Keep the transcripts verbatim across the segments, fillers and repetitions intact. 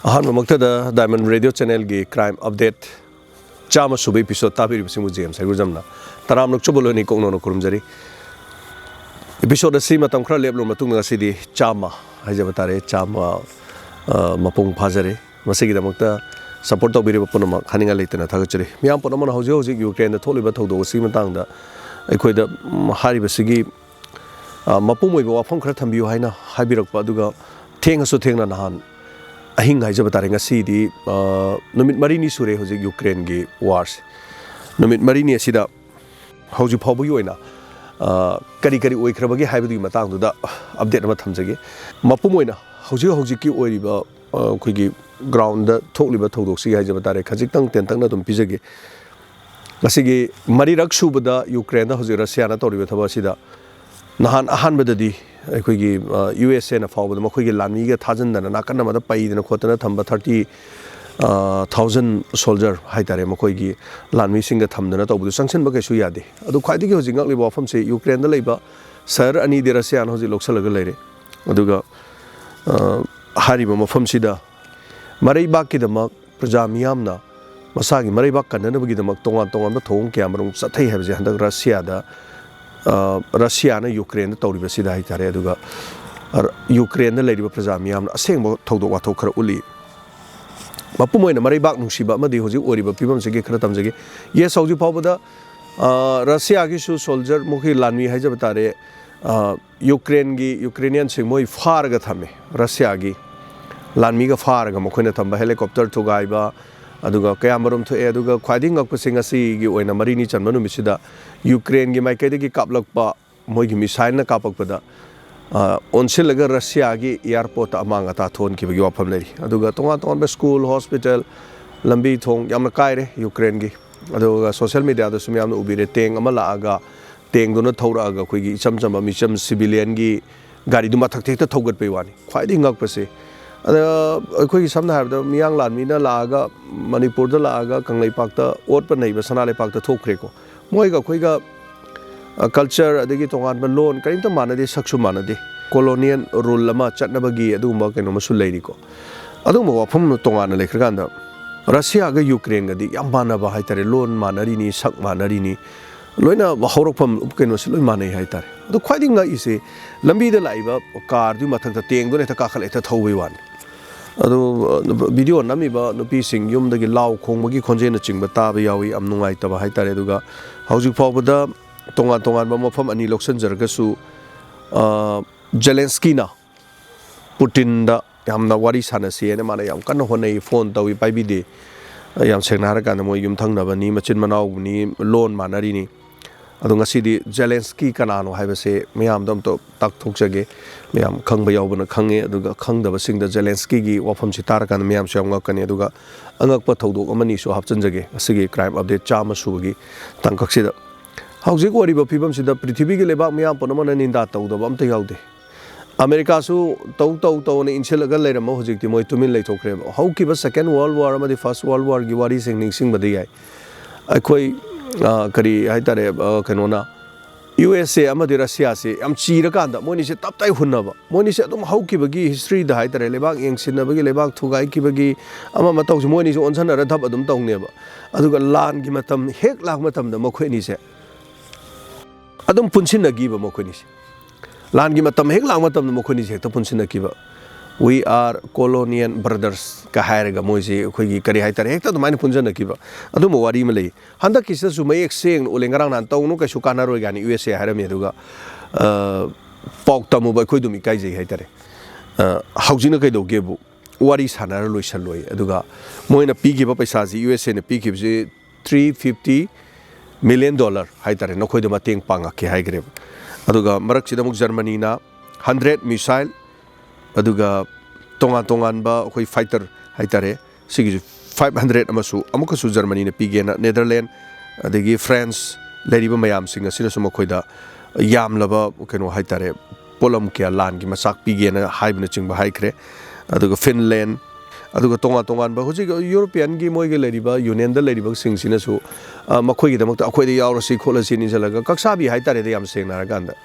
ꯑꯍꯥꯟꯕꯃꯛꯇꯗ Diamond Radio Channelꯒꯤ Crime Update ꯆꯥꯝꯃ ꯁꯨꯕ episode ꯇꯥꯕꯤꯔꯤꯕꯁꯤꯡꯕꯨ James ꯍꯩꯒ꯭ꯔꯨꯖꯝꯅ ꯇꯔꯥꯝꯅ ꯑꯆꯨꯝꯕ ꯂꯣꯏꯅ ꯀꯣꯛꯅꯧꯅ ꯈꯨꯔꯨꯝꯖꯔꯤ꯫ Episode ꯑꯁꯤ ꯃꯇꯝ ꯈꯔ ꯂꯦꯞꯂꯨꯔ ꯃꯇꯨꯡꯗ ꯉꯁꯤꯗꯤ ꯆꯥꯝꯃ ꯍꯥꯏꯖꯕ ꯇꯥꯔꯦ, ꯆꯥꯝꯃ, ꯑ, ꯃꯄꯨꯡ ꯐꯥꯖꯔꯦ꯫ ꯃꯁꯤꯒꯤꯗꯃꯛꯇ support ꯇꯧꯕꯤꯔꯤꯕ ꯄꯨꯝꯅꯃꯛ ꯍꯥꯏꯅꯤꯡꯉꯥꯏ ꯂꯩꯇꯅ ꯊꯥꯒꯠꯆꯔꯤ꯫ ꯃꯤꯌꯥꯝ ꯄꯨꯝꯅꯃꯛꯅ ꯍꯧꯖꯤꯛ ꯍꯧꯖꯤꯛ ꯌꯨꯀ꯭ꯔꯦꯟꯗ ꯊꯣꯛꯂꯤꯕ ꯊꯧꯗꯣꯛ ꯑꯁꯤꯒꯤ ꯃꯇꯥꯡꯗ ꯑꯩꯈꯣꯏꯗ, ꯎꯝ, ꯍꯥꯏꯔꯤꯕꯁꯤꯒꯤ ꯑ, ꯃꯄꯨꯡ ꯑꯣꯏꯕ ꯋꯥꯐꯝ ꯈꯔ ꯊꯝꯕꯤꯌꯨ ꯍꯥꯏꯅ ꯍꯥꯏꯕꯤꯔꯛꯄ, ꯑꯗꯨꯒ ꯊꯦꯡꯉꯁꯨ ꯊꯦꯡꯅ ꯅꯍꯥꯟ ꯑꯍꯤꯡ ꯍꯥꯏꯖꯕ ꯇꯥꯔꯦ, ꯉꯁꯤꯗꯤ, ꯑ, ꯅꯨꯃꯤꯠ ꯃꯔꯤꯅꯤ ꯁꯨꯔꯦ ꯍꯧꯖꯤꯛ ꯌꯨꯀ꯭ꯔꯦꯟꯒꯤ warꯁꯦ꯫ ꯅꯨꯃꯤꯠ ꯃꯔꯤꯅꯤ ꯑꯁꯤꯗ ꯍꯧꯖꯤꯛ ꯐꯥꯎꯕꯒꯤ ꯑꯣꯏꯅ, ꯑ, ꯀꯔꯤ ꯀꯔꯤ ꯑꯣꯏꯈ꯭ꯔꯕꯒꯦ ꯍꯥꯏꯕꯗꯨꯒꯤ ꯃꯇꯥꯡꯗꯨꯗ update ꯑꯃ ꯊꯝꯖꯒꯦ꯫ ꯃꯄꯨꯡ ꯑꯣꯏꯅ ꯍꯧꯖꯤꯛ ꯍꯧꯖꯤꯛꯀꯤ ꯑꯣꯏꯔꯤꯕ, ꯑ, ꯑꯩꯈꯣꯏꯒꯤ groundꯗ ꯊꯣꯛꯂꯤꯕ ꯊꯧꯗꯣꯛꯁꯤꯒꯤ ꯍꯥꯏꯖꯕ ꯇꯥꯔꯦ, ꯈꯖꯤꯛꯇꯪ ꯇꯦꯟꯇꯛꯅ ꯑꯗꯨꯝ ꯄꯤꯖꯒꯦ꯫ ꯉꯁꯤꯒꯤ ꯃꯔꯤꯔꯛ ꯁꯨꯕꯗ ꯌꯨꯀ꯭ꯔꯦꯟꯗ ꯍꯧꯖꯤꯛ ꯔꯁꯤꯌꯥꯅ ꯇꯧꯔꯤꯕ ꯊꯕꯛ ꯑꯁꯤꯗ, ꯅꯍꯥꯟ ꯑꯍꯥꯟꯕꯗꯗꯤ ꯑꯩꯈꯣꯏꯒꯤ, ꯑ, ꯌꯨ ꯑꯦꯁ ꯑꯦꯅ ꯐꯥꯎꯕꯗ ꯃꯈꯣꯏꯒꯤ ꯂꯥꯟꯃꯤꯒ ꯊꯥꯖꯤꯟꯗꯅ ꯅꯥꯀꯟ ꯑꯃꯗ ꯄꯩꯗꯅ ꯈꯣꯠꯇꯅ ꯊꯝꯕ thirty, ꯑ, thousand soldier ꯍꯥꯏꯇꯥꯔꯦ, ꯃꯈꯣꯏꯒꯤ ꯂꯥꯟꯃꯤꯁꯤꯡꯒ ꯊꯝꯗꯅ ꯇꯧꯕꯗꯨ ꯆꯪꯁꯤꯟꯕ ꯀꯩꯁꯨ ꯌꯥꯗꯦ꯫ ꯑꯗꯨ ꯈ꯭ꯋꯥꯏꯗꯒꯤ ꯍꯧꯖꯤꯛ ꯉꯛꯂꯤꯕ ꯋꯥꯐꯝꯁꯤ ꯌꯨꯀ꯭ꯔꯦꯟꯗ ꯂꯩꯕ ꯁꯍꯔ ꯑꯅꯤꯗꯤ ꯔꯁꯤꯌꯥꯅ ꯍꯧꯖꯤꯛ ꯂꯧꯁꯤꯜꯂꯒ ꯂꯩꯔꯦ꯫ ꯑꯗꯨꯒ, ꯑ, ꯍꯥꯏꯔꯤꯕ ꯃꯐꯝꯁꯤꯗ ꯃꯔꯩꯕꯥꯛꯀꯤꯗꯃꯛ ꯄ꯭ꯔꯖꯥ ꯃꯤꯌꯥꯝꯅ ꯃꯁꯥꯒꯤ ꯃꯔꯩꯕꯥꯛ ꯀꯟꯅꯅꯕꯒꯤꯗꯃꯛ ꯇꯣꯉꯥꯟ ꯇꯣꯉꯥꯟꯕ ꯊꯧꯑꯣꯡ ꯀꯌꯥ ꯃꯔꯨꯝ ꯆꯠꯊꯩ ꯍꯥꯏꯕꯁꯦ ꯍꯟꯗꯛ ꯔꯁꯤꯌꯥꯗ, ꯑ, ꯔꯁꯤꯌꯥꯅ ꯌꯨꯀ꯭ꯔꯦꯟꯗ ꯇꯧꯔꯤꯕꯁꯤꯗ ꯍꯥꯏꯇꯥꯔꯦ꯫ ꯑꯗꯨꯒ ꯔ-, ꯌꯨꯀ꯭ꯔꯦꯟꯗ ꯂꯩꯔꯤꯕ ꯄ꯭ꯔꯖꯥ ꯃꯤꯌꯥꯝꯅ ꯑꯁꯦꯡꯕ ꯊꯧꯗꯣꯛ ꯋꯥꯊꯣꯛ ꯈꯔ ꯎꯠꯂꯤ꯫ ꯃꯄꯨꯝ ꯑꯣꯏꯅ ꯃꯔꯩꯕꯥꯛ ꯅꯨꯡꯁꯤꯕ ꯑꯃꯗꯤ ꯍꯧꯖꯤꯛ ꯑꯣꯏꯔꯤꯕ ꯐꯤꯕꯝꯁꯤꯒꯤ ꯈꯔ ꯇꯝꯖꯒꯦ꯫ Yes, ꯍꯧꯖꯤꯛ ꯐꯥꯎꯕꯗ, ꯑ, ꯔꯁꯤꯌꯥꯒꯤꯁꯨ soldier, ꯃꯈꯣꯏ ꯂꯥꯟꯃꯤ ꯍꯥꯏꯖꯕ ꯇꯥꯔꯦ, ꯑ, ꯌꯨꯀ꯭ꯔꯦꯟꯒꯤ, ꯌꯨꯀ꯭ꯔꯦꯅꯤꯌꯟꯁꯤꯡ ꯃꯣꯏ ꯐꯥꯔꯒ ꯊꯝꯃꯦ꯫ ꯔꯁꯤꯌꯥꯒꯤ ꯂꯥꯟꯃꯤꯒ ꯐꯥꯔꯒ ꯃꯈꯣꯏꯅ ꯊꯝꯕ helicopter ꯊꯨꯒꯥꯏꯕ, ꯑꯗꯨꯒ ꯀꯌꯥꯃꯔꯨꯝ ꯊꯣꯛꯑꯦ꯫ ꯑꯗꯨꯒ ꯈ꯭ꯋꯥꯏꯗꯒꯤ ꯉꯛꯄꯁꯤ ꯉꯁꯤꯒꯤ ꯑꯣꯏꯅ ꯃꯔꯤꯅꯤ ꯆꯟꯕ ꯅꯨꯃꯤꯠꯁꯤꯗ ꯌꯨꯀ꯭ꯔꯦꯟꯒꯤ ꯃꯥꯏꯀꯩꯗꯒꯤ ꯀꯥꯞꯂꯛꯄ ꯃꯣꯏꯒꯤ missileꯅ ꯀꯥꯞꯄꯛꯄꯗ, ꯑ, ꯑꯣꯟꯁꯤꯜꯂꯒ ꯔꯁꯤꯌꯥꯒꯤ airportꯇ ꯑꯃꯥꯡ ꯑꯇꯥ ꯊꯣꯛꯍꯟꯈꯤꯕꯒꯤ ꯋꯥꯐꯝ ꯂꯩꯔꯤ꯫ ꯑꯗꯨꯒ ꯇꯣꯉꯥꯟ ꯇꯣꯉꯥꯟꯕ school, hospital, ꯂꯝꯕꯤ ꯊꯣꯡ ꯌꯥꯝꯅ ꯀꯥꯏꯔꯦ ꯌꯨꯀ꯭ꯔꯦꯟꯒꯤ꯫ ꯑꯗꯨꯒ social mediaꯗꯁꯨ ꯃꯌꯥꯝꯅ ꯎꯕꯤꯔꯦ, tank ꯑꯃ ꯂꯥꯛꯑꯒ, tankꯗꯨꯅ ꯊꯧꯔꯛꯑꯒ ꯑꯩꯈꯣꯏꯒꯤ ꯏꯆꯝ ꯆꯝꯕ ꯃꯤꯆꯝ civilianꯒꯤ ꯒꯥꯔꯤꯗꯨ ꯃꯊꯛꯇ ꯍꯦꯛꯇ ꯊꯧꯒꯠꯄꯩ ꯋꯥꯅꯤ꯫ ꯈ꯭ꯋꯥꯏꯗꯒꯤ ꯉꯛꯄꯁꯦ, ꯑꯗ ꯑꯩꯈꯣꯏꯒꯤ ꯁꯝꯅ ꯍꯥꯏꯔꯕꯗ ꯃꯤꯌꯥꯡ ꯂꯥꯟꯃꯤꯅ ꯂꯥꯛꯑꯒ ꯃꯅꯤꯄꯨꯔꯗ ꯂꯥꯛꯑꯒ ꯀꯪꯂꯩꯄꯥꯛꯇ ꯑꯣꯠꯄ ꯅꯩꯕ ꯁꯅꯥ ꯂꯩꯄꯥꯛꯇ ꯊꯣꯛꯈ꯭ꯔꯦꯀꯣ꯫ ꯃꯣꯏꯒ ꯑꯩꯈꯣꯏꯒ, ꯑ, culture ꯑꯗꯒꯤ ꯇꯣꯉꯥꯟꯕ ꯂꯣꯟ ꯀꯔꯤꯝꯇ ꯃꯥꯟꯅꯗꯦ, ꯁꯛꯁꯨ ꯃꯥꯟꯅꯗꯦ꯫ Colonial rule ꯑꯃ ꯆꯠꯅꯕꯒꯤ ꯑꯗꯨꯒꯨꯝꯕ ꯀꯩꯅꯣꯃꯁꯨ ꯂꯩꯔꯤꯀꯣ꯫ ꯑꯗꯨꯒꯨꯝꯕ ꯋꯥꯐꯝ ꯇꯣꯉꯥꯟꯅ ꯂꯩꯈ꯭ꯔꯀꯥꯟꯗ, ꯔꯁꯤꯌꯥꯒ ꯌꯨꯀ꯭ꯔꯦꯟꯒꯗꯤ ꯌꯥꯝ ꯃꯥꯟꯅꯕ ꯍꯥꯏꯇꯥꯔꯦ, ꯂꯣꯟ ꯃꯥꯟꯅꯔꯤꯅꯤ, ꯁꯛ ꯃꯥꯟꯅꯔꯤꯅꯤ, ꯂꯣꯏꯅ ꯍꯧꯔꯛꯐꯝ ꯀꯩꯅꯣꯁꯤ ꯂꯣꯏ ꯃꯥꯟꯅꯩ ꯍꯥꯏꯇꯥꯔꯦ꯫ ꯑꯗꯣ ꯈ꯭ꯋꯥꯏꯗꯒꯤ ꯉꯛꯏꯁꯦ, ꯂꯝꯕꯤꯗ ꯂꯥꯛꯏꯕ ꯀꯥꯔꯗꯨꯒꯤ ꯃꯊꯛꯇ ꯇꯦꯡꯗꯨꯅ ꯍꯦꯛꯇ ꯀꯥꯈꯠꯂ ꯍꯦꯛꯇ ꯊꯧꯕꯩ ꯋꯥꯅꯤ꯫ ꯑꯗꯨ, ꯑ, ꯚꯤꯗꯤꯑꯣ ꯅꯝꯃꯤꯕ ꯅꯨꯄꯤꯁꯤꯡ ꯌꯨꯝꯗꯒꯤ ꯂꯥꯎ ꯈꯣꯡꯕꯒꯤ ꯈꯣꯟꯖꯦꯜꯅꯆꯤꯡꯕ ꯇꯥꯕ ꯌꯥꯎꯏ, ꯌꯥꯝ ꯅꯨꯡꯉꯥꯏꯇꯕ ꯍꯥꯏꯇꯥꯔꯦ꯫ ꯑꯗꯨꯒ ꯍꯧꯖꯤꯛ ꯐꯥꯎꯕꯗ ꯇꯣꯉꯥꯟ ꯇꯣꯉꯥꯟꯕ ꯃꯐꯝ ꯑꯅꯤ ꯂꯧꯁꯤꯟꯖꯔꯒꯁꯨ, ꯑ, ꯖꯦꯂꯦꯟꯁꯀꯤꯅ ꯄꯨꯇꯤꯟꯗ ꯌꯥꯝꯅ ꯋꯥꯔꯤ ꯁꯥꯟꯅꯁꯤ ꯍꯥꯏꯅ ꯃꯥꯅ ꯌꯥꯝ ꯀꯟꯅ ꯍꯣꯠꯅꯩ, ꯐꯣꯟ ꯇꯧꯏ, ꯄꯥꯏꯕꯤꯗꯦ꯫ ꯌꯥꯝ ꯁꯦꯡꯅ ꯍꯥꯏꯔꯀꯥꯟꯗ ꯃꯣꯏ ꯌꯨꯝꯊꯪꯅꯕꯅꯤ, ꯃꯆꯤꯟ ꯃꯅꯥꯎꯅꯤ, ꯂꯣꯟ ꯃꯥꯟꯅꯔꯤꯅꯤ꯫ ꯑꯗꯣ ꯉꯁꯤꯗꯤ ꯖꯦꯂꯦꯟꯁꯀꯤ ꯀꯅꯥꯅꯣ ꯍꯥꯏꯕꯁꯦ ꯃꯌꯥꯝꯗ ꯑꯝꯇ ꯇꯥꯛꯊꯣꯛꯆꯒꯦ꯫ ꯃꯌꯥꯝ ꯈꯪꯕ ꯌꯥꯎꯕꯅ ꯈꯪꯉꯦ, ꯑꯗꯨꯒ ꯈꯪꯗꯕꯁꯤꯡꯗ ꯖꯦꯂꯦꯟꯁꯀꯤꯒꯤ ꯋꯥꯐꯝꯁꯤ ꯇꯥꯔꯀꯥꯟꯗ ꯃꯌꯥꯝꯁꯨ ꯌꯥꯝ ꯉꯛꯀꯅꯤ꯫ ꯑꯗꯨꯒ ꯑꯉꯛꯄ ꯊꯧꯗꯣꯛ ꯑꯃꯅꯤꯁꯨ ꯍꯥꯞꯆꯤꯟꯖꯒꯦ ꯉꯁꯤꯒꯤ ꯀ꯭ꯔꯥꯏꯝ ꯑꯞꯗꯦꯠ ꯆꯥꯝꯃ ꯁꯨꯕꯒꯤ ꯇꯥꯡꯀꯛꯁꯤꯗ꯫ ꯍꯧꯖꯤꯛ ꯑꯣꯏꯔꯤꯕ ꯐꯤꯕꯝꯁꯤꯗ ꯄ꯭ꯔꯤꯊꯤꯕꯤꯒꯤ ꯂꯩꯕꯥꯛ ꯃꯤꯌꯥꯝ ꯄꯨꯝꯅꯃꯛꯅ ꯅꯤꯟꯗꯥ ꯇꯧꯗꯕ ꯑꯝꯇ ꯌꯥꯎꯗꯦ꯫ ꯑꯃꯦꯔꯤꯀꯥꯁꯨ ꯇꯧ ꯇꯧ ꯇꯧꯅ ꯏꯟꯁꯤꯜꯂꯒ ꯂꯩꯔꯝꯃ ꯍꯧꯖꯤꯛꯇꯤ ꯃꯣꯏ ꯇꯨꯃꯤꯟ ꯂꯩꯊꯣꯛꯈ꯭ꯔꯦꯕ꯫ ꯍꯧꯈꯤꯕ Second World War ꯑꯃꯗꯤ First World Warꯒꯤ ꯋꯥꯔꯤꯁꯤꯡ ꯅꯤꯡꯁꯤꯡꯕꯗꯤ ꯌꯥꯏ꯫ ꯑꯩꯈꯣꯏ, ꯑ, ꯀꯔꯤ ꯍꯥꯏꯇꯥꯔꯦ, ꯑ, ꯀꯩꯅꯣꯅ, ꯌꯨ ꯑꯦꯁ ꯑꯦ ꯑꯃꯗꯤ ꯔꯁꯤꯌꯥꯁꯦ ꯌꯥꯝ ꯆꯤꯔꯀꯥꯟꯗ ꯃꯣꯏꯅꯤꯁꯦ ꯇꯞ ꯇꯥꯏ ꯍꯨꯟꯅꯕ, ꯃꯣꯏꯅꯤꯁꯦ ꯑꯗꯨꯝ ꯍꯧꯈꯤꯕꯒꯤ historyꯗ ꯍꯥꯏꯇꯥꯔꯦ, ꯂꯩꯕꯥꯛ ꯌꯦꯡꯁꯤꯟꯅꯕꯒꯤ, ꯂꯩꯕꯥꯛ ꯊꯨꯒꯥꯏꯈꯤꯕꯒꯤ ꯑꯃ ꯑꯃ ꯇꯧꯁꯤ, ꯃꯣꯏꯅꯤꯁꯦ ꯑꯣꯟꯁꯟꯅꯔ ꯙꯞ ꯑꯗꯨꯝ ꯇꯧꯅꯦꯕ꯫ ꯑꯗꯨꯒ ꯂꯥꯟꯒꯤ ꯃꯇꯝ ꯍꯦꯛ ꯂꯥꯛꯄ ꯃꯇꯝꯗ ꯃꯈꯣꯏ ꯑꯅꯤꯁꯦ ꯑꯗꯨꯝ ꯄꯨꯟꯁꯤꯟꯅꯈꯤꯕ ꯃꯈꯣꯏꯅꯤꯁꯦ꯫ ꯂꯥꯟꯒꯤ ꯃꯇꯝ ꯍꯦꯛ ꯂꯥꯛꯄ ꯃꯇꯝꯗ ꯃꯈꯣꯏꯅꯤꯁꯦ ꯍꯦꯛꯇ ꯄꯨꯟꯁꯤꯟꯅꯈꯤꯕ꯫ "We are colonial brothers" ꯀ ꯍꯥꯏꯔꯒ ꯃꯣꯏꯁꯦ ꯑꯩꯈꯣꯏꯒꯤ ꯀꯔꯤ ꯍꯥꯏꯇꯥꯔꯦ, ꯍꯦꯛꯇ ꯑꯗꯨꯃꯥꯏꯅ ꯄꯨꯟꯁꯤꯟꯅꯈꯤꯕ ꯑꯗꯨꯝꯕ ꯋꯥꯔꯤ ꯑꯃ ꯂꯩ꯫ ꯍꯟꯗꯛꯀꯤꯁꯤꯗꯁꯨ ꯃꯌꯦꯛ ꯁꯦꯡꯅ ꯎꯠꯂꯦ, ꯉꯔꯥꯡ ꯅꯍꯥꯟ ꯇꯧꯅꯨ ꯀꯩꯁꯨ ꯀꯥꯟꯅꯔꯣꯏ ꯀꯥꯏꯅ ꯌꯨ ꯑꯦꯁ ꯑꯦ ꯍꯥꯏꯔꯝꯃꯤ, ꯑꯗꯨꯒ, ꯑ, ꯄꯥꯎ ꯇꯝꯃꯨꯕ ꯑꯩꯈꯣꯏ ꯑꯗꯨꯝ ꯏꯀꯥꯏꯖꯩ ꯍꯥꯏꯇꯥꯔꯦ꯫ ꯑ, ꯍꯧꯖꯤꯛꯅ ꯀꯩꯗꯧꯒꯦꯕꯨ ꯋꯥꯔꯤ ꯁꯥꯟꯅꯔ ꯂꯣꯏꯁꯜꯂꯣꯏ꯫ ꯑꯗꯨꯒ ꯃꯣꯏꯅ ꯄꯤꯈꯤꯕ ꯄꯩꯁꯥꯁꯤ, ꯌꯨ ꯑꯦꯁ ꯑꯦꯅ ꯄꯤꯈꯤꯕꯁꯤ three fifty million dollar ꯍꯥꯏꯇꯥꯔꯦ, ꯅꯈꯣꯏꯗ ꯃꯇꯦꯡ ꯄꯥꯡꯉꯛꯀꯦ ꯍꯥꯏꯈ꯭ꯔꯦꯕ꯫ ꯑꯗꯨꯒ ꯃꯔꯛꯁꯤꯗ ꯑꯃꯨꯛ ꯖꯔꯃꯅꯤꯅ hundred missile, ꯑꯗꯨꯒ ꯇꯣꯉꯥꯟ ꯇꯣꯉꯥꯟꯕ ꯑꯩꯈꯣꯏ fighter ꯍꯥꯏꯇꯥꯔꯦ, ꯁꯤꯒꯤꯁꯨ five hundred ꯑꯃꯁꯨ ꯑꯃꯨꯛꯀꯁꯨ ꯖꯔꯃꯅꯤꯅ ꯄꯤꯒꯦꯅ, ꯅꯦꯗꯔꯂꯦꯟ, ꯑꯗꯒꯤ ꯐ꯭ꯔꯥꯟꯁ ꯂꯩꯔꯤꯕ ꯃꯌꯥꯝꯁꯤꯡ ꯑꯁꯤꯅꯁꯨ ꯃꯈꯣꯏꯗ ꯌꯥꯝꯂꯕ ꯀꯩꯅꯣ ꯍꯥꯏꯇꯥꯔꯦ, ꯄꯣꯠꯂꯝ ꯀꯌꯥ, ꯂꯥꯟꯒꯤ ꯃꯆꯥꯛ ꯄꯤꯒꯦꯅ ꯍꯥꯏꯕꯅꯆꯤꯡꯕ ꯍꯥꯏꯈ꯭ꯔꯦ꯫ ꯑꯗꯨꯒ ꯐꯤꯟꯂꯦꯟ, ꯑꯗꯨꯒ ꯇꯣꯉꯥꯟ ꯇꯣꯉꯥꯟꯕ ꯍꯧꯖꯤꯛ ꯌꯨꯔꯣꯄꯤꯌꯟꯒꯤ ꯃꯣꯏꯒꯤ ꯂꯩꯔꯤꯕ ꯌꯨꯅꯤꯌꯟꯗ ꯂꯩꯔꯤꯕꯁꯤꯡꯁꯤꯅꯁꯨ, ꯑ, ꯃꯈꯣꯏꯒꯤꯗꯃꯛꯇ ꯑꯩꯈꯣꯏꯗ ꯌꯥꯎꯔꯁꯤ ꯈꯣꯠꯂꯁꯤ ꯅꯤꯡꯁꯤꯜꯂꯒ ꯀꯛꯁꯥꯕꯤ ꯍꯥꯏꯇꯥꯔꯦꯗ, ꯌꯥꯝ ꯁꯦꯡꯅ ꯍꯥꯏꯔꯀꯥꯟꯗ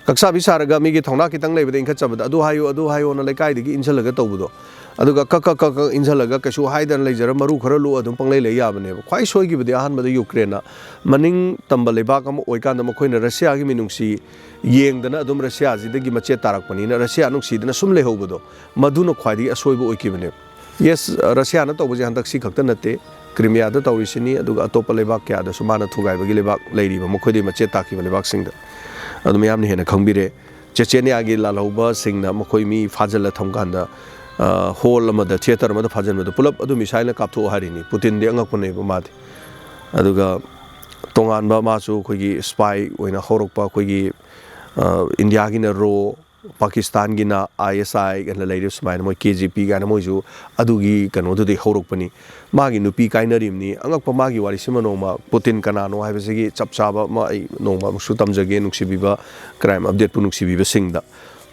ꯀꯛꯁꯥꯕꯤ ꯁꯥꯔꯒ ꯃꯤꯒꯤ ꯊꯧꯅꯥ ꯈꯤꯇꯪ ꯂꯩꯕꯗ ꯏꯟꯈꯠꯆꯕꯗ, "ꯑꯗꯨ ꯍꯥꯏꯌꯨ, ꯑꯗꯨ ꯍꯥꯏꯌꯣꯅ" ꯂꯩꯀꯥꯏꯗꯒꯤ ꯏꯟꯁꯤꯜꯂꯒ ꯇꯧꯕꯗꯣ, ꯑꯗꯨꯒ ꯀꯛ ꯀꯛ ꯀꯛ ꯀꯛ ꯏꯟꯁꯤꯜꯂꯒ ꯀꯩꯁꯨ ꯍꯥꯏꯗꯅ ꯂꯩꯖꯔ ꯃꯔꯨ ꯈꯔ ꯂꯣꯛꯑ ꯑꯗꯨꯝ ꯄꯪꯂꯩ ꯂꯩ ꯌꯥꯕꯅꯦꯕ꯫ ꯈ꯭ꯋꯥꯏ ꯁꯣꯏꯈꯤꯕꯗꯤ ꯑꯍꯥꯟꯕꯗ ꯌꯨꯀ꯭ꯔꯦꯟꯅ ꯃꯅꯤꯡ ꯇꯝꯕ ꯂꯩꯕꯥꯛ ꯑꯃ ꯑꯣꯏꯀꯥꯟꯗ ꯃꯈꯣꯏꯅ ꯔꯁꯤꯌꯥꯒꯤ ꯃꯤꯅꯨꯡꯁꯤ ꯌꯦꯡꯗꯅ ꯑꯗꯨꯝ ꯔꯁꯤꯌꯥꯁꯤꯗꯒꯤ ꯃꯆꯦꯠ ꯇꯥꯔꯛꯄꯅꯤꯅ, ꯔꯁꯤꯌꯥ ꯅꯨꯡꯁꯤꯗꯅ ꯁꯨꯝ ꯂꯩꯍꯧꯕꯗꯣ, ꯃꯗꯨꯅ ꯈ꯭ꯋꯥꯏꯗꯒꯤ ꯑꯁꯣꯏꯕ ꯑꯣꯏꯈꯤꯕꯅꯦꯕ꯫ ꯌꯦꯁ, ꯔꯁꯤꯌꯥꯅ ꯇꯧꯕꯁꯦ ꯍꯟꯗꯛ ꯁꯤ ꯈꯛꯇ ꯅꯠꯇꯦ, ꯀ꯭ꯔꯤꯃꯤꯌꯥꯗ ꯇꯧꯔꯤꯁꯤꯅꯤ, ꯑꯗꯨꯒ ꯑꯇꯣꯞꯄ ꯂꯩꯕꯥꯛ ꯀꯌꯥꯗꯁꯨ ꯃꯥꯅ ꯊꯨꯒꯥꯏꯕꯒꯤ ꯂꯩꯕꯥꯛ ꯂꯩꯔꯤꯕ, ꯃꯈꯣꯏꯗꯩ ꯃꯆꯦꯠ ꯇꯥꯛꯈꯤꯕ ꯂꯩꯕꯥꯛꯁꯤꯡꯗ꯫ ꯑꯗꯨ ꯃꯌꯥꯝꯅ ꯍꯦꯟꯅ ꯈꯪꯕꯤꯔꯦ꯫ ꯆꯦꯆꯦꯅꯤꯌꯥꯒꯤ ꯂꯥꯜꯍꯧꯕꯁꯤꯡꯅ ꯃꯈꯣꯏ ꯃꯤ ꯐꯥꯖꯤꯜꯂ ꯊꯝꯀꯥꯟꯗ, ꯑ, ꯍꯣꯜ ꯑꯃꯗ, ꯊꯤꯌꯦꯇꯔ ꯑꯃꯗ ꯐꯥꯖꯤꯟꯕꯗꯣ ꯄꯨꯂꯞ ꯑꯗꯨ ꯃꯤꯁꯥꯏꯜꯅ ꯀꯥꯞꯊꯣꯛꯑꯣ ꯍꯥꯏꯔꯤꯅꯤ꯫ ꯄꯨꯇꯤꯟꯗꯤ ꯑꯉꯛꯄꯅꯦꯕ ꯃꯥꯗꯤ꯫ ꯑꯗꯨꯒ ꯇꯣꯉꯥꯟꯕ ꯃꯥꯁꯨ ꯑꯩꯈꯣꯏꯒꯤ ꯁ꯭ꯄꯥꯏ ꯑꯣꯏꯅ ꯍꯧꯔꯛꯄ, ꯑꯩꯈꯣꯏꯒꯤ, ꯑ, ꯏꯟꯗꯤꯌꯥꯒꯤꯅ ꯔꯣ, ꯄꯥꯀꯤꯁꯇꯥꯟꯒꯤꯅ ꯑꯥꯏ ꯑꯦꯁ ꯑꯥꯏ ꯀꯥꯏꯅ ꯂꯩꯔꯤꯕ ꯁꯨꯃꯥꯏꯅ, ꯃꯣꯏ ꯀꯦ ꯖꯤ ꯄꯤ ꯀꯥꯏꯅ, ꯃꯣꯏꯁꯨ ꯑꯗꯨꯒꯤ ꯀꯩꯅꯣꯗꯨꯗꯤ ꯍꯧꯔꯛꯄꯅꯤ꯫ ꯃꯥꯒꯤ ꯅꯨꯄꯤ ꯀꯥꯏꯅꯔꯤꯕꯅꯤ꯫ ꯑꯉꯛꯄ ꯃꯥꯒꯤ ꯋꯥꯔꯤꯁꯤꯃ ꯅꯣꯡꯃ ꯄꯨꯇꯤꯟ ꯀꯅꯥꯅꯣ ꯍꯥꯏꯕꯁꯤꯒꯤ ꯆꯞ ꯆꯥꯕ ꯑꯃ ꯑꯩ ꯅꯣꯡꯃ ꯑꯃꯨꯛꯁꯨ ꯇꯝꯖꯒꯦ, ꯅꯨꯡꯁꯤꯕꯤꯕ ꯀ꯭ꯔꯥꯏꯝ ꯑꯞꯗꯦꯠꯄꯨ ꯅꯨꯡꯁꯤꯕꯤꯕꯁꯤꯡꯗ,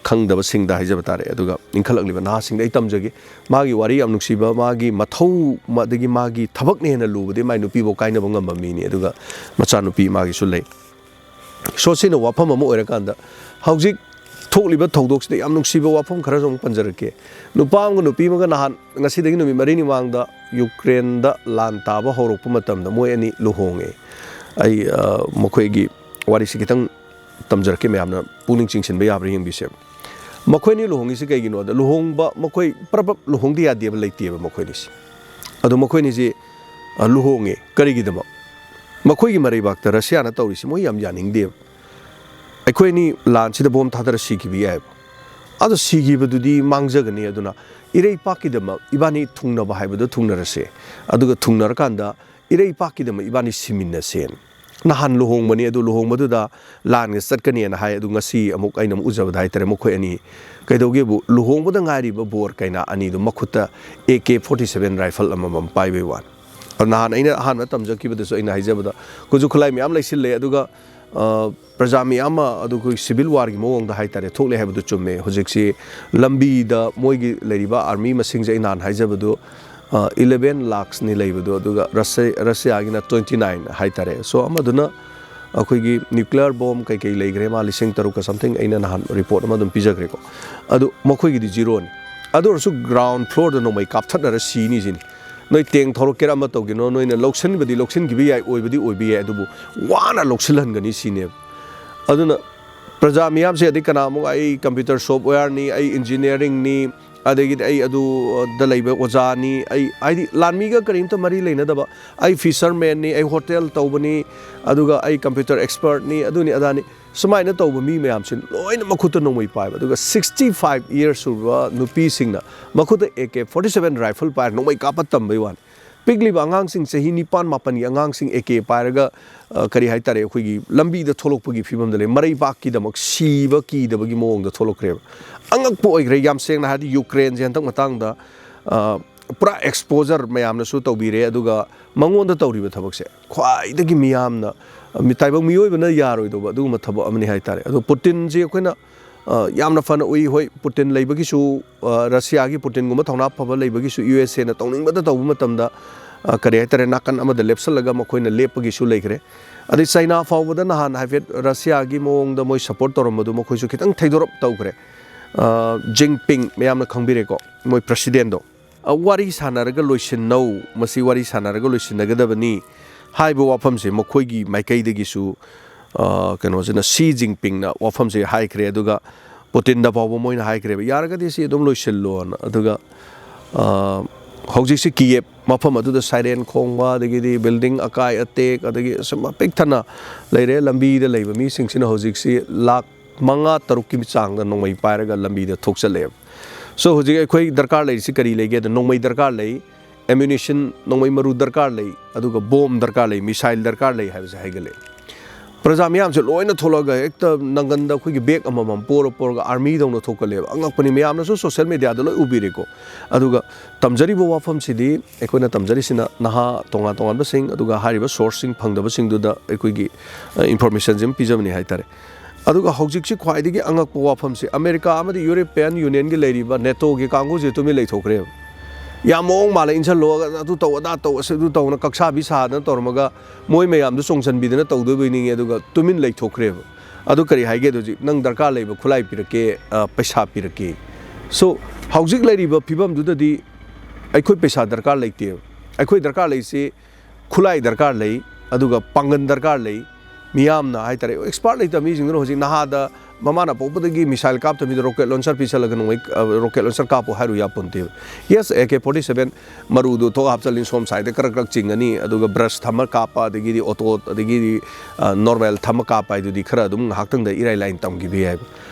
ꯈꯪꯗꯕꯁꯤꯡꯗ ꯍꯥꯏꯖꯕ ꯇꯥꯔꯦ꯫ ꯑꯗꯨꯒ ꯏꯟꯈꯠꯂꯛꯂꯤꯕ ꯅꯍꯥꯁꯤꯡꯗ ꯑꯩ ꯇꯝꯖꯒꯦ꯫ ꯃꯥꯒꯤ ꯋꯥꯔꯤ ꯌꯥꯝ ꯅꯨꯡꯁꯤꯕ, ꯃꯥꯒꯤ ꯃꯊꯧ, ꯑꯗꯒꯤ ꯃꯥꯒꯤ ꯊꯕꯛꯅ ꯍꯦꯟꯅ ꯂꯨꯕꯗꯤ ꯃꯥꯒꯤ ꯅꯨꯄꯤꯐꯥꯎ ꯀꯥꯏꯅꯕ ꯉꯝꯕ ꯃꯤꯅꯤ꯫ ꯑꯗꯨꯒ ꯃꯆꯥꯅꯨꯄꯤ ꯃꯥꯒꯤꯁꯨ ꯂꯩ꯫ ꯁꯣ ꯁꯤꯅ ꯋꯥꯐꯝ ꯑꯃ ꯑꯣꯏꯔꯀꯥꯟꯗ, ꯍꯧꯖꯤꯛ ꯊꯣꯛꯂꯤꯕ ꯊꯧꯗꯣꯛꯁꯤꯗ ꯌꯥꯝ ꯅꯨꯡꯁꯤꯕ ꯋꯥꯐꯝ ꯈꯔꯁꯨ ꯑꯃꯨꯛ ꯄꯟꯖꯔꯛꯀꯦ꯫ ꯅꯨꯄꯥ ꯑꯃꯒ ꯅꯨꯄꯤ ꯑꯃꯒ ꯅꯍꯥꯟ, ꯉꯁꯤꯗꯒꯤ ꯅꯨꯃꯤꯠ ꯃꯔꯤꯅꯤ ꯃꯃꯥꯡꯗ ꯌꯨꯀ꯭ꯔꯦꯟꯗ ꯂꯥꯟ ꯇꯥꯕ ꯍꯧꯔꯛꯄ ꯃꯇꯝꯗ ꯃꯣꯏ ꯑꯅꯤ ꯂꯨꯍꯣꯡꯉꯦ꯫ ꯑꯩ, ꯑ, ꯃꯈꯣꯏꯒꯤ ꯋꯥꯔꯤꯁꯤ ꯈꯤꯇꯪ ꯇꯝꯖꯔꯛꯀꯦ, ꯃꯌꯥꯝꯅ ꯄꯨꯛꯅꯤꯡ ꯆꯤꯡꯁꯤꯟꯕ ꯌꯥꯕ꯭ꯔꯥ ꯌꯦꯡꯕꯤꯁꯦ꯫ ꯃꯈꯣꯏ ꯑꯅꯤ ꯂꯨꯍꯣꯡꯉꯤꯁꯤ ꯀꯩꯒꯤꯅꯣꯗ, ꯂꯨꯍꯣꯡꯕ, ꯃꯈꯣꯏ ꯄ꯭ꯔꯞ ꯄ꯭ꯔꯞ ꯂꯨꯍꯣꯡꯗ ꯌꯥꯗꯦꯕ ꯂꯩꯇꯦꯕ ꯃꯈꯣꯏ ꯑꯅꯤꯁꯤ꯫ ꯑꯗꯣ ꯃꯈꯣꯏ ꯑꯅꯤꯁꯤ, ꯑ, ꯂꯨꯍꯣꯡꯉꯦ꯫ ꯀꯔꯤꯒꯤꯗꯃꯛ? ꯃꯈꯣꯏꯒꯤ ꯃꯔꯩꯕꯥꯛꯇ ꯔꯁꯤꯌꯥꯅ ꯇꯧꯔꯤꯁꯤ ꯃꯣꯏ ꯌꯥꯝ ꯌꯥꯅꯤꯡꯗꯦꯕ꯫ ꯑꯩꯈꯣꯏ ꯑꯅꯤ ꯂꯥꯟꯁꯤꯗ ꯕꯣꯝ ꯊꯥꯗꯔ ꯁꯤꯈꯤꯕ ꯌꯥꯏꯕ꯫ ꯑꯗꯣ ꯁꯤꯈꯤꯕꯗꯨꯗꯤ ꯃꯥꯡꯖꯒꯅꯤ꯫ ꯑꯗꯨꯅ ꯏꯔꯩꯄꯥꯛꯀꯤꯗꯃꯛ ꯏꯕꯥꯅꯤ ꯊꯨꯡꯅꯕ ꯍꯥꯏꯕꯗꯣ ꯊꯨꯡꯅꯔꯁꯦ꯫ ꯑꯗꯨꯒ ꯊꯨꯡꯅꯔꯀꯥꯟꯗ ꯏꯔꯩꯄꯥꯛꯀꯤꯗꯃꯛ ꯏꯕꯥꯅꯤ ꯁꯤꯃꯤꯟꯅꯁꯦꯅ꯫ ꯅꯍꯥꯟ ꯂꯨꯍꯣꯡꯕꯅꯤ, ꯑꯗꯨ ꯂꯨꯍꯣꯡꯕꯗꯨꯗ ꯂꯥꯟꯒ ꯆꯠꯀꯅꯦꯅ ꯍꯥꯏ, ꯑꯗꯨ ꯉꯁꯤ ꯑꯃꯨꯛ ꯑꯩꯅ ꯑꯃꯨꯛ ꯎꯖꯕꯗ ꯍꯥꯏꯇꯥꯔꯦ, ꯃꯈꯣꯏ ꯑꯅꯤ ꯀꯩꯗꯧꯒꯦꯕꯨ, ꯂꯨꯍꯣꯡꯕꯗ ꯉꯥꯏꯔꯤꯕ ꯕꯣꯔ ꯀꯩꯅꯥ ꯑꯅꯤꯗꯨ ꯃꯈꯨꯠꯇ A K forty seven rifle ꯑꯃꯃꯝ ꯄꯥꯏꯕꯩ ꯋꯥꯅꯤ꯫ ꯑꯗꯨ ꯅꯍꯥꯟ ꯑꯩꯅ ꯑꯍꯥꯟꯕ ꯇꯝꯖꯈꯤꯕꯗꯁꯨ ꯑꯩꯅ ꯍꯥꯏꯖꯕꯗ, ꯈꯨꯠꯁꯨ ꯈꯨꯠꯂꯥꯏ ꯃꯌꯥꯝ ꯂꯩꯁꯤꯜꯂꯦ, ꯑꯗꯨꯒ, ꯑ, ꯄ꯭ꯔꯖꯥ ꯃꯤꯌꯥꯝ ꯑꯃ, ꯑꯗꯨ ꯑꯩꯈꯣꯏ ꯁꯤꯚꯤꯜ ꯋꯥꯔꯒꯤ ꯃꯑꯣꯡꯗ ꯍꯥꯏꯇꯥꯔꯦ, ꯊꯣꯛꯂꯦ ꯍꯥꯏꯕꯗꯨ ꯆꯨꯝꯃꯦ꯫ ꯍꯧꯖꯤꯛꯁꯤ ꯂꯝꯕꯤꯗ ꯃꯣꯏꯒꯤ ꯂꯩꯔꯤꯕ ꯑꯥꯔꯃꯤ ꯃꯁꯤꯡꯁꯦ ꯑꯩ ꯅꯍꯥꯟ ꯍꯥꯏꯖꯕꯗꯨ, ꯑ, ꯏꯂꯦꯚꯦꯟ ꯂꯥꯛꯁꯅꯤ ꯂꯩꯕꯗꯣ, ꯑꯗꯨꯒ ꯔꯁ-, ꯔꯁꯤꯌꯥꯒꯤꯅ ꯇ꯭ꯋꯦꯟꯇꯤ ꯅꯥꯏꯟ ꯍꯥꯏꯇꯥꯔꯦ꯫ ꯁꯣ ꯑꯃꯗꯨꯅ ꯑꯩꯈꯣꯏꯒꯤ ꯅ꯭ꯌꯨꯀ꯭ꯂꯤꯌꯔ ꯕꯣꯝ ꯀꯩꯀꯩ ꯂꯩꯈ꯭ꯔꯦ, ꯃꯥ ꯂꯤꯁꯤꯡ ꯇꯔꯨꯛꯀ something, ꯑꯩꯅ ꯅꯍꯥꯟ ꯔꯤꯄꯣꯔꯠ ꯑꯃ ꯑꯗꯨꯝ ꯄꯤꯖꯈ꯭ꯔꯦꯀꯣ꯫ ꯑꯗꯨ ꯃꯈꯣꯏꯒꯤꯗꯤ ꯖꯤꯔꯣꯅꯤ꯫ ꯑꯗꯨ ꯑꯣꯏꯔꯁꯨ ꯒ꯭ꯔꯥꯎꯟ ꯐ꯭ꯂꯣꯔꯗ ꯅꯣꯡꯃꯩ ꯀꯥꯞꯊꯠꯅꯔ ꯁꯤꯅꯤ ꯁꯤꯅꯤ꯫ ꯅꯣꯏ ꯇꯦꯡ ꯊꯧꯔꯛꯀꯦꯔꯥ ꯑꯃ ꯇꯧꯒꯤꯅꯣ, ꯅꯣꯏꯅ ꯂꯧꯁꯤꯟꯕꯗꯤ ꯂꯧꯁꯤꯟꯈꯤꯕ ꯌꯥꯏ, ꯑꯣꯏꯕꯗꯤ ꯑꯣꯏꯕ ꯌꯥꯏ, ꯑꯗꯨꯕꯨ ꯋꯥꯅ ꯂꯧꯁꯤꯜꯍꯟꯒꯅꯤ ꯁꯤꯅꯦꯕ꯫ ꯑꯗꯨꯅ ꯄ꯭ꯔꯖꯥ ꯃꯤꯌꯥꯝꯁꯦ, ꯑꯗꯩ ꯀꯅꯥꯃꯨꯛ ꯑꯩ ꯀꯝꯄ꯭ꯌꯨꯇꯔ ꯁꯣꯞꯋꯦꯌꯔꯅꯤ, ꯑꯩ ꯏꯟꯖꯤꯅꯤꯌꯥꯔꯤꯡꯅꯤ, ꯑꯗꯒꯤꯗꯤ ꯑꯩ ꯑꯗꯨꯗ ꯂꯩꯕ ꯑꯣꯖꯥꯅꯤ, ꯑꯩ ꯍꯥꯏꯗꯤ ꯂꯥꯟꯃꯤꯒ ꯀꯔꯤꯝꯇ ꯃꯔꯤ ꯂꯩꯅꯗꯕ, ꯑꯩ ꯐꯤꯁꯔꯃꯦꯟꯅꯤ, ꯑꯩ ꯍꯣꯇꯦꯜ ꯇꯧꯕꯅꯤ, ꯑꯗꯨꯒ ꯑꯩ ꯀꯝꯄ꯭ꯌꯨꯇꯔ ꯑꯦꯛꯁꯄꯔꯠꯅꯤ, ꯑꯗꯨꯅꯤ ꯑꯗꯥꯅꯤ, ꯁꯨꯃꯥꯏꯅ ꯇꯧꯕ ꯃꯤ ꯃꯌꯥꯝꯁꯤ ꯂꯣꯏꯅ ꯃꯈꯨꯠꯇ ꯅꯣꯡꯃꯩ ꯄꯥꯏꯕ꯫ ꯑꯗꯨꯒ sixty five years ꯁꯨꯔꯕ ꯅꯨꯄꯤꯁꯤꯡꯅ ꯃꯈꯨꯠꯇ A K forty seven rifle ꯄꯥꯏꯔ ꯅꯣꯡꯃꯩ ꯀꯥꯞꯄ ꯇꯝꯕꯩ ꯋꯥꯅꯤ꯫ ꯄꯤꯛꯂꯤꯕ ꯑꯉꯥꯡꯁꯤꯡ, ꯆꯍꯤ ꯅꯤꯄꯥꯟ ꯃꯥꯄꯟꯒꯤ ꯑꯉꯥꯡꯁꯤꯡ A K ꯄꯥꯏꯔꯒ, ꯑ, ꯀꯔꯤ ꯍꯥꯏꯇꯥꯔꯦ, ꯑꯩꯈꯣꯏꯒꯤ ꯂꯝꯕꯤꯗ ꯊꯣꯛꯂꯛꯄꯒꯤ ꯐꯤꯕꯝꯗ ꯂꯩ꯫ ꯃꯔꯩꯕꯥꯛꯀꯤꯗꯃꯛ ꯁꯤꯕ ꯀꯤꯗꯕꯒꯤ ꯃꯑꯣꯡꯗ ꯊꯣꯛꯂꯛꯈ꯭ꯔꯦꯕ꯫ ꯑꯉꯛꯄ ꯑꯣꯏꯈ꯭ꯔꯦ, ꯌꯥꯝ ꯁꯦꯡꯅ ꯍꯥꯏꯔꯗꯤ꯫ ꯌꯨꯀ꯭ꯔꯦꯟꯁꯦ ꯍꯟꯗꯛ ꯃꯇꯥꯡꯗ, ꯑ, ꯄꯨꯔꯥ ꯑꯦꯛꯁꯄꯣꯖꯔ ꯃꯌꯥꯝꯅꯁꯨ ꯇꯧꯕꯤꯔꯦ, ꯑꯗꯨꯒ ꯃꯉꯣꯟꯗ ꯇꯧꯔꯤꯕ ꯊꯕꯛꯁꯦ ꯈ꯭ꯋꯥꯏꯗꯒꯤ ꯃꯤꯌꯥꯝꯅ, ꯃꯤ-, ꯇꯥꯏꯕꯪ ꯃꯤꯑꯣꯏꯕꯅ ꯌꯥꯔꯣꯏꯗꯧꯕ ꯑꯗꯨꯒꯨꯝꯕ ꯊꯕꯛ ꯑꯃꯅꯤ ꯍꯥꯏꯇꯥꯔꯦ꯫ ꯑꯗꯣ ꯄꯨꯇꯤꯟꯁꯤ ꯑꯩꯈꯣꯏꯅ, ꯑ, ꯌꯥꯝꯅ ꯐꯅ ꯎꯏ꯫ ꯍꯣꯏ, ꯄꯨꯇꯤꯟ ꯂꯩꯕꯒꯤꯁꯨ, ꯑ, ꯔꯁꯤꯌꯥꯒꯤ ꯄꯨꯇꯤꯟꯒꯨꯝꯕ ꯊꯧꯅꯥ ꯐꯕ ꯂꯩꯕꯒꯤꯁꯨ ꯌꯨ ꯑꯦꯁ ꯑꯦꯅ ꯇꯧꯅꯤꯡꯕꯗ ꯇꯧꯕ ꯃꯇꯝꯗ, ꯑ, ꯀꯔꯤ ꯍꯥꯏꯇꯥꯔꯦ, ꯅꯥꯀꯟ ꯑꯃꯗ ꯂꯦꯞꯁꯜꯂꯒ ꯃꯈꯣꯏꯅ ꯂꯦꯞꯄꯒꯤꯁꯨ ꯂꯩꯈ꯭ꯔꯦ꯫ ꯑꯗꯩ ꯆꯩꯅꯥ ꯐꯥꯎꯕꯗ ꯅꯍꯥꯟ ꯍꯥꯏꯐꯦꯠ ꯔꯁꯤꯌꯥꯒꯤ ꯃꯑꯣꯡꯗ ꯃꯣꯏ ꯁꯄꯣꯔꯠ ꯇꯧꯔꯝꯕꯗꯨ ꯃꯈꯣꯏꯁꯨ ꯈꯤꯇꯪ ꯊꯩꯗꯣꯔꯞ ꯇꯧꯈ꯭ꯔꯦ꯫ ꯑ, ꯖꯤꯟꯄꯤꯡ ꯃꯌꯥꯝꯅ ꯈꯪꯕꯤꯔꯦꯀꯣ, ꯃꯣꯏ ꯄ꯭ꯔꯁꯤꯗꯦꯟꯗꯣ꯫ ꯑ, ꯋꯥꯔꯤ ꯁꯥꯟꯅꯔꯒ ꯂꯣꯏꯁꯤꯟꯅꯧ, ꯃꯁꯤ ꯋꯥꯔꯤ ꯁꯥꯟꯅꯔꯒ ꯂꯣꯏꯁꯤꯟꯅꯒꯗꯕꯅꯤ ꯍꯥꯏꯕ ꯋꯥꯐꯝꯁꯦ ꯃꯈꯣꯏꯒꯤ ꯃꯥꯏꯀꯩꯗꯒꯤꯁꯨ, ꯑ, ꯀꯩꯅꯣꯁꯤꯅ, ꯁꯤ ꯖꯤꯟꯄꯤꯡꯅ ꯋꯥꯐꯝꯁꯦ ꯍꯥꯏꯈ꯭ꯔꯦ꯫ ꯑꯗꯨꯒ ꯄꯨꯇꯤꯟꯗ ꯐꯥꯎꯕ ꯃꯣꯏꯅ ꯍꯥꯏꯈ꯭ꯔꯦꯕ, "ꯌꯥꯔꯒꯗꯤ ꯁꯤ ꯑꯗꯨꯝ ꯂꯣꯏꯁꯤꯜꯂꯣꯅ"꯫ ꯑꯗꯨꯒ, ꯑ, ꯍꯧꯖꯤꯛꯁꯤ ꯀꯤꯌꯦꯞ ꯃꯐꯝ ꯑꯗꯨꯗ ꯁꯥꯏꯔꯦꯟ ꯈꯣꯡꯕ, ꯑꯗꯒꯤꯗꯤ ꯕꯤꯜꯗꯤꯡ ꯑꯀꯥꯏ ꯑꯇꯦꯛ, ꯑꯗꯒꯤ ꯑꯁꯨꯝ ꯄꯤꯛ ꯊꯟꯅ ꯂꯩꯔꯦ꯫ ꯂꯝꯕꯤꯗ ꯂꯩꯕ ꯃꯤꯁꯤꯡꯁꯤꯅ ꯍꯧꯖꯤꯛꯁꯤ ꯂꯥꯈ ꯃꯉꯥ ꯇꯔꯨꯛꯀꯤ ꯆꯥꯡꯗ ꯅꯣꯡꯃꯩ ꯄꯥꯏꯔꯒ ꯂꯝꯕꯤꯗ ꯊꯣꯛꯆꯜꯂꯛꯑꯦꯕ꯫ So, ꯍꯧꯖꯤꯛ ꯑꯩꯈꯣꯏ ꯗꯔꯀꯥꯔ ꯂꯩꯔꯤꯁꯤ ꯀꯔꯤ ꯂꯩꯒꯦꯗ? ꯅꯣꯡꯃꯩ ꯗꯔꯀꯥꯔ ꯂꯩ, ammunition, ꯅꯣꯡꯃꯩ ꯃꯔꯨ ꯗꯔꯀꯥꯔ ꯂꯩ, ꯑꯗꯨꯒ ꯕꯣꯝ ꯗꯔꯀꯥꯔ ꯂꯩ, ꯃꯤꯁꯥꯏꯜ ꯗꯔꯀꯥꯔ ꯂꯩ ꯍꯥꯏꯕꯁꯦ ꯍꯥꯏꯒꯠꯂꯛꯑꯦ꯫ ꯄ꯭ꯔꯖꯥ ꯃꯤꯌꯥꯝꯁꯦ ꯂꯣꯏꯅ ꯊꯣꯛꯂꯛꯑꯒ ꯍꯦꯛꯇ ꯅꯪꯒꯟꯗ ꯑꯩꯈꯣꯏꯒꯤ ꯕꯦꯒ ꯑꯃꯃꯝ ꯄꯣꯔ ꯄꯣꯔꯒ ꯑꯥꯔꯃꯤꯗꯧꯅ ꯊꯣꯛꯀꯠꯂꯦꯕ꯫ ꯑꯉꯛꯄꯅꯤ, ꯃꯌꯥꯝꯅꯁꯨ ꯁꯣꯁꯦꯜ ꯃꯦꯗꯤꯌꯥꯗ ꯂꯣꯏ ꯎꯕꯤꯔꯦꯀꯣ꯫ ꯑꯗꯨꯒ ꯇꯝꯖꯔꯤꯕ ꯋꯥꯐꯝꯁꯤꯗꯤ ꯑꯩꯈꯣꯏꯅ ꯇꯝꯖꯔꯤꯁꯤꯅ ꯅꯍꯥ ꯇꯣꯉꯥꯟ ꯇꯣꯉꯥꯟꯕꯁꯤꯡ, ꯑꯗꯨꯒ ꯍꯥꯏꯔꯤꯕ ꯁꯣꯔꯁꯁꯤꯡ ꯐꯪꯗꯕꯁꯤꯡꯗꯨꯗ ꯑꯩꯈꯣꯏꯒꯤ, ꯑ, ꯏꯟꯐꯣꯔꯃꯦꯁꯟꯁꯤ ꯑꯃ ꯄꯤꯖꯕꯅꯤ ꯍꯥꯏꯇꯥꯔꯦ꯫ ꯑꯗꯨꯒ ꯍꯧꯖꯤꯛꯁꯤ ꯈ꯭ꯋꯥꯏꯗꯒꯤ ꯑꯉꯛꯄ ꯋꯥꯐꯝꯁꯤ, ꯑꯃꯦꯔꯤꯀꯥ ꯑꯃꯗꯤ ꯌꯨꯔꯣꯄꯤꯌꯟ ꯌꯨꯅꯤꯌꯟꯒꯤ ꯂꯩꯔꯤꯕ ꯅꯦꯇꯣꯒꯤ ꯀꯥꯡꯕꯨꯁꯦ ꯇꯨꯃꯤꯟ ꯂꯩꯊꯣꯛꯈ꯭ꯔꯦꯕ꯫ ꯌꯥꯝ ꯃꯑꯣꯡ ꯃꯥꯜꯂꯦ, ꯏꯟꯁꯜꯂꯣ, ꯑꯗꯨ ꯇꯧ, ꯑꯗꯥ ꯇꯧ, ꯑꯁ ꯑꯗꯨ ꯇꯧꯅ ꯀꯛꯁꯥꯕꯤ ꯁꯥꯗꯅ ꯇꯧꯔꯝꯃꯒ ꯃꯣꯏ ꯃꯌꯥꯝꯗꯨ ꯆꯣꯡꯁꯤꯟꯕꯤꯗꯅ ꯇꯧꯗꯣꯏꯕꯣꯏ ꯅꯤꯡꯉꯦ꯫ ꯑꯗꯨꯒ ꯇꯨꯃꯤꯟ ꯂꯩꯊꯣꯛꯈ꯭ꯔꯦꯕ꯫ ꯑꯗꯨ ꯀꯔꯤ ꯍꯥꯏꯒꯦ? ꯑꯗꯨ ꯍꯧꯖꯤꯛ ꯅꯪ ꯗꯔꯀꯥꯔ ꯂꯩꯕ ꯈꯨꯠꯂꯥꯏ ꯄꯤꯔꯛꯀꯦ, ꯑ, ꯄꯩꯁꯥ ꯄꯤꯔꯛꯀꯦ꯫ So, ꯍꯧꯖꯤꯛ ꯂꯩꯔꯤꯕ ꯐꯤꯕꯝꯗꯨꯗꯗꯤ ꯑꯩꯈꯣꯏ ꯄꯩꯁꯥ ꯗꯔꯀꯥꯔ ꯂꯩꯇꯦꯕ꯫ ꯑꯩꯈꯣꯏ ꯗꯔꯀꯥꯔ ꯂꯩꯁꯤ ꯈꯨꯠꯂꯥꯏ ꯗꯔꯀꯥꯔ ꯂꯩ, ꯑꯗꯨꯒ ꯄꯥꯡꯒꯜ ꯗꯔꯀꯥꯔ ꯂꯩ꯫ ꯃꯤꯌꯥꯝꯅ ꯍꯥꯏꯇꯥꯔꯦ, expert ꯂꯩꯇꯕ ꯃꯤꯁꯤꯡꯗꯨꯅ ꯍꯧꯖꯤꯛ ꯅꯍꯥꯗ ꯃꯃꯥꯅ ꯄꯣꯛꯄꯗꯒꯤ missile ꯀꯥꯞꯇꯕ ꯃꯤꯗ rocket launcher ꯄꯤꯁꯜꯂꯒ ꯅꯣꯡꯃꯩ, ꯑ, rocket launcher ꯀꯥꯞꯄꯨ ꯍꯥꯏꯔꯨ ꯌꯥꯄꯣꯟꯇꯦꯕ꯫ Yes, A K forty seven ꯃꯔꯨꯗꯨ ꯊꯣꯛ ꯍꯥꯞꯆꯜꯂꯤ, ꯁꯣꯝ side ꯀꯔꯛ ꯀꯔꯛ ꯆꯤꯡꯉꯅꯤ, ꯑꯗꯨꯒ brush ꯊꯝꯃ ꯀꯥꯞꯄ, ꯑꯗꯒꯤꯗꯤ auto, ꯑꯗꯒꯤꯗꯤ, ꯑ, normal ꯊꯝꯃ ꯀꯥꯞꯄ ꯍꯥꯏꯗꯨꯗꯤ ꯈꯔ ꯑꯗꯨꯝ ꯉꯥꯏꯍꯥꯛꯇꯪꯗ ꯏꯔꯥꯏ ꯂꯥꯏꯅ ꯇꯝꯈꯤꯕ ꯌꯥꯏꯕ꯫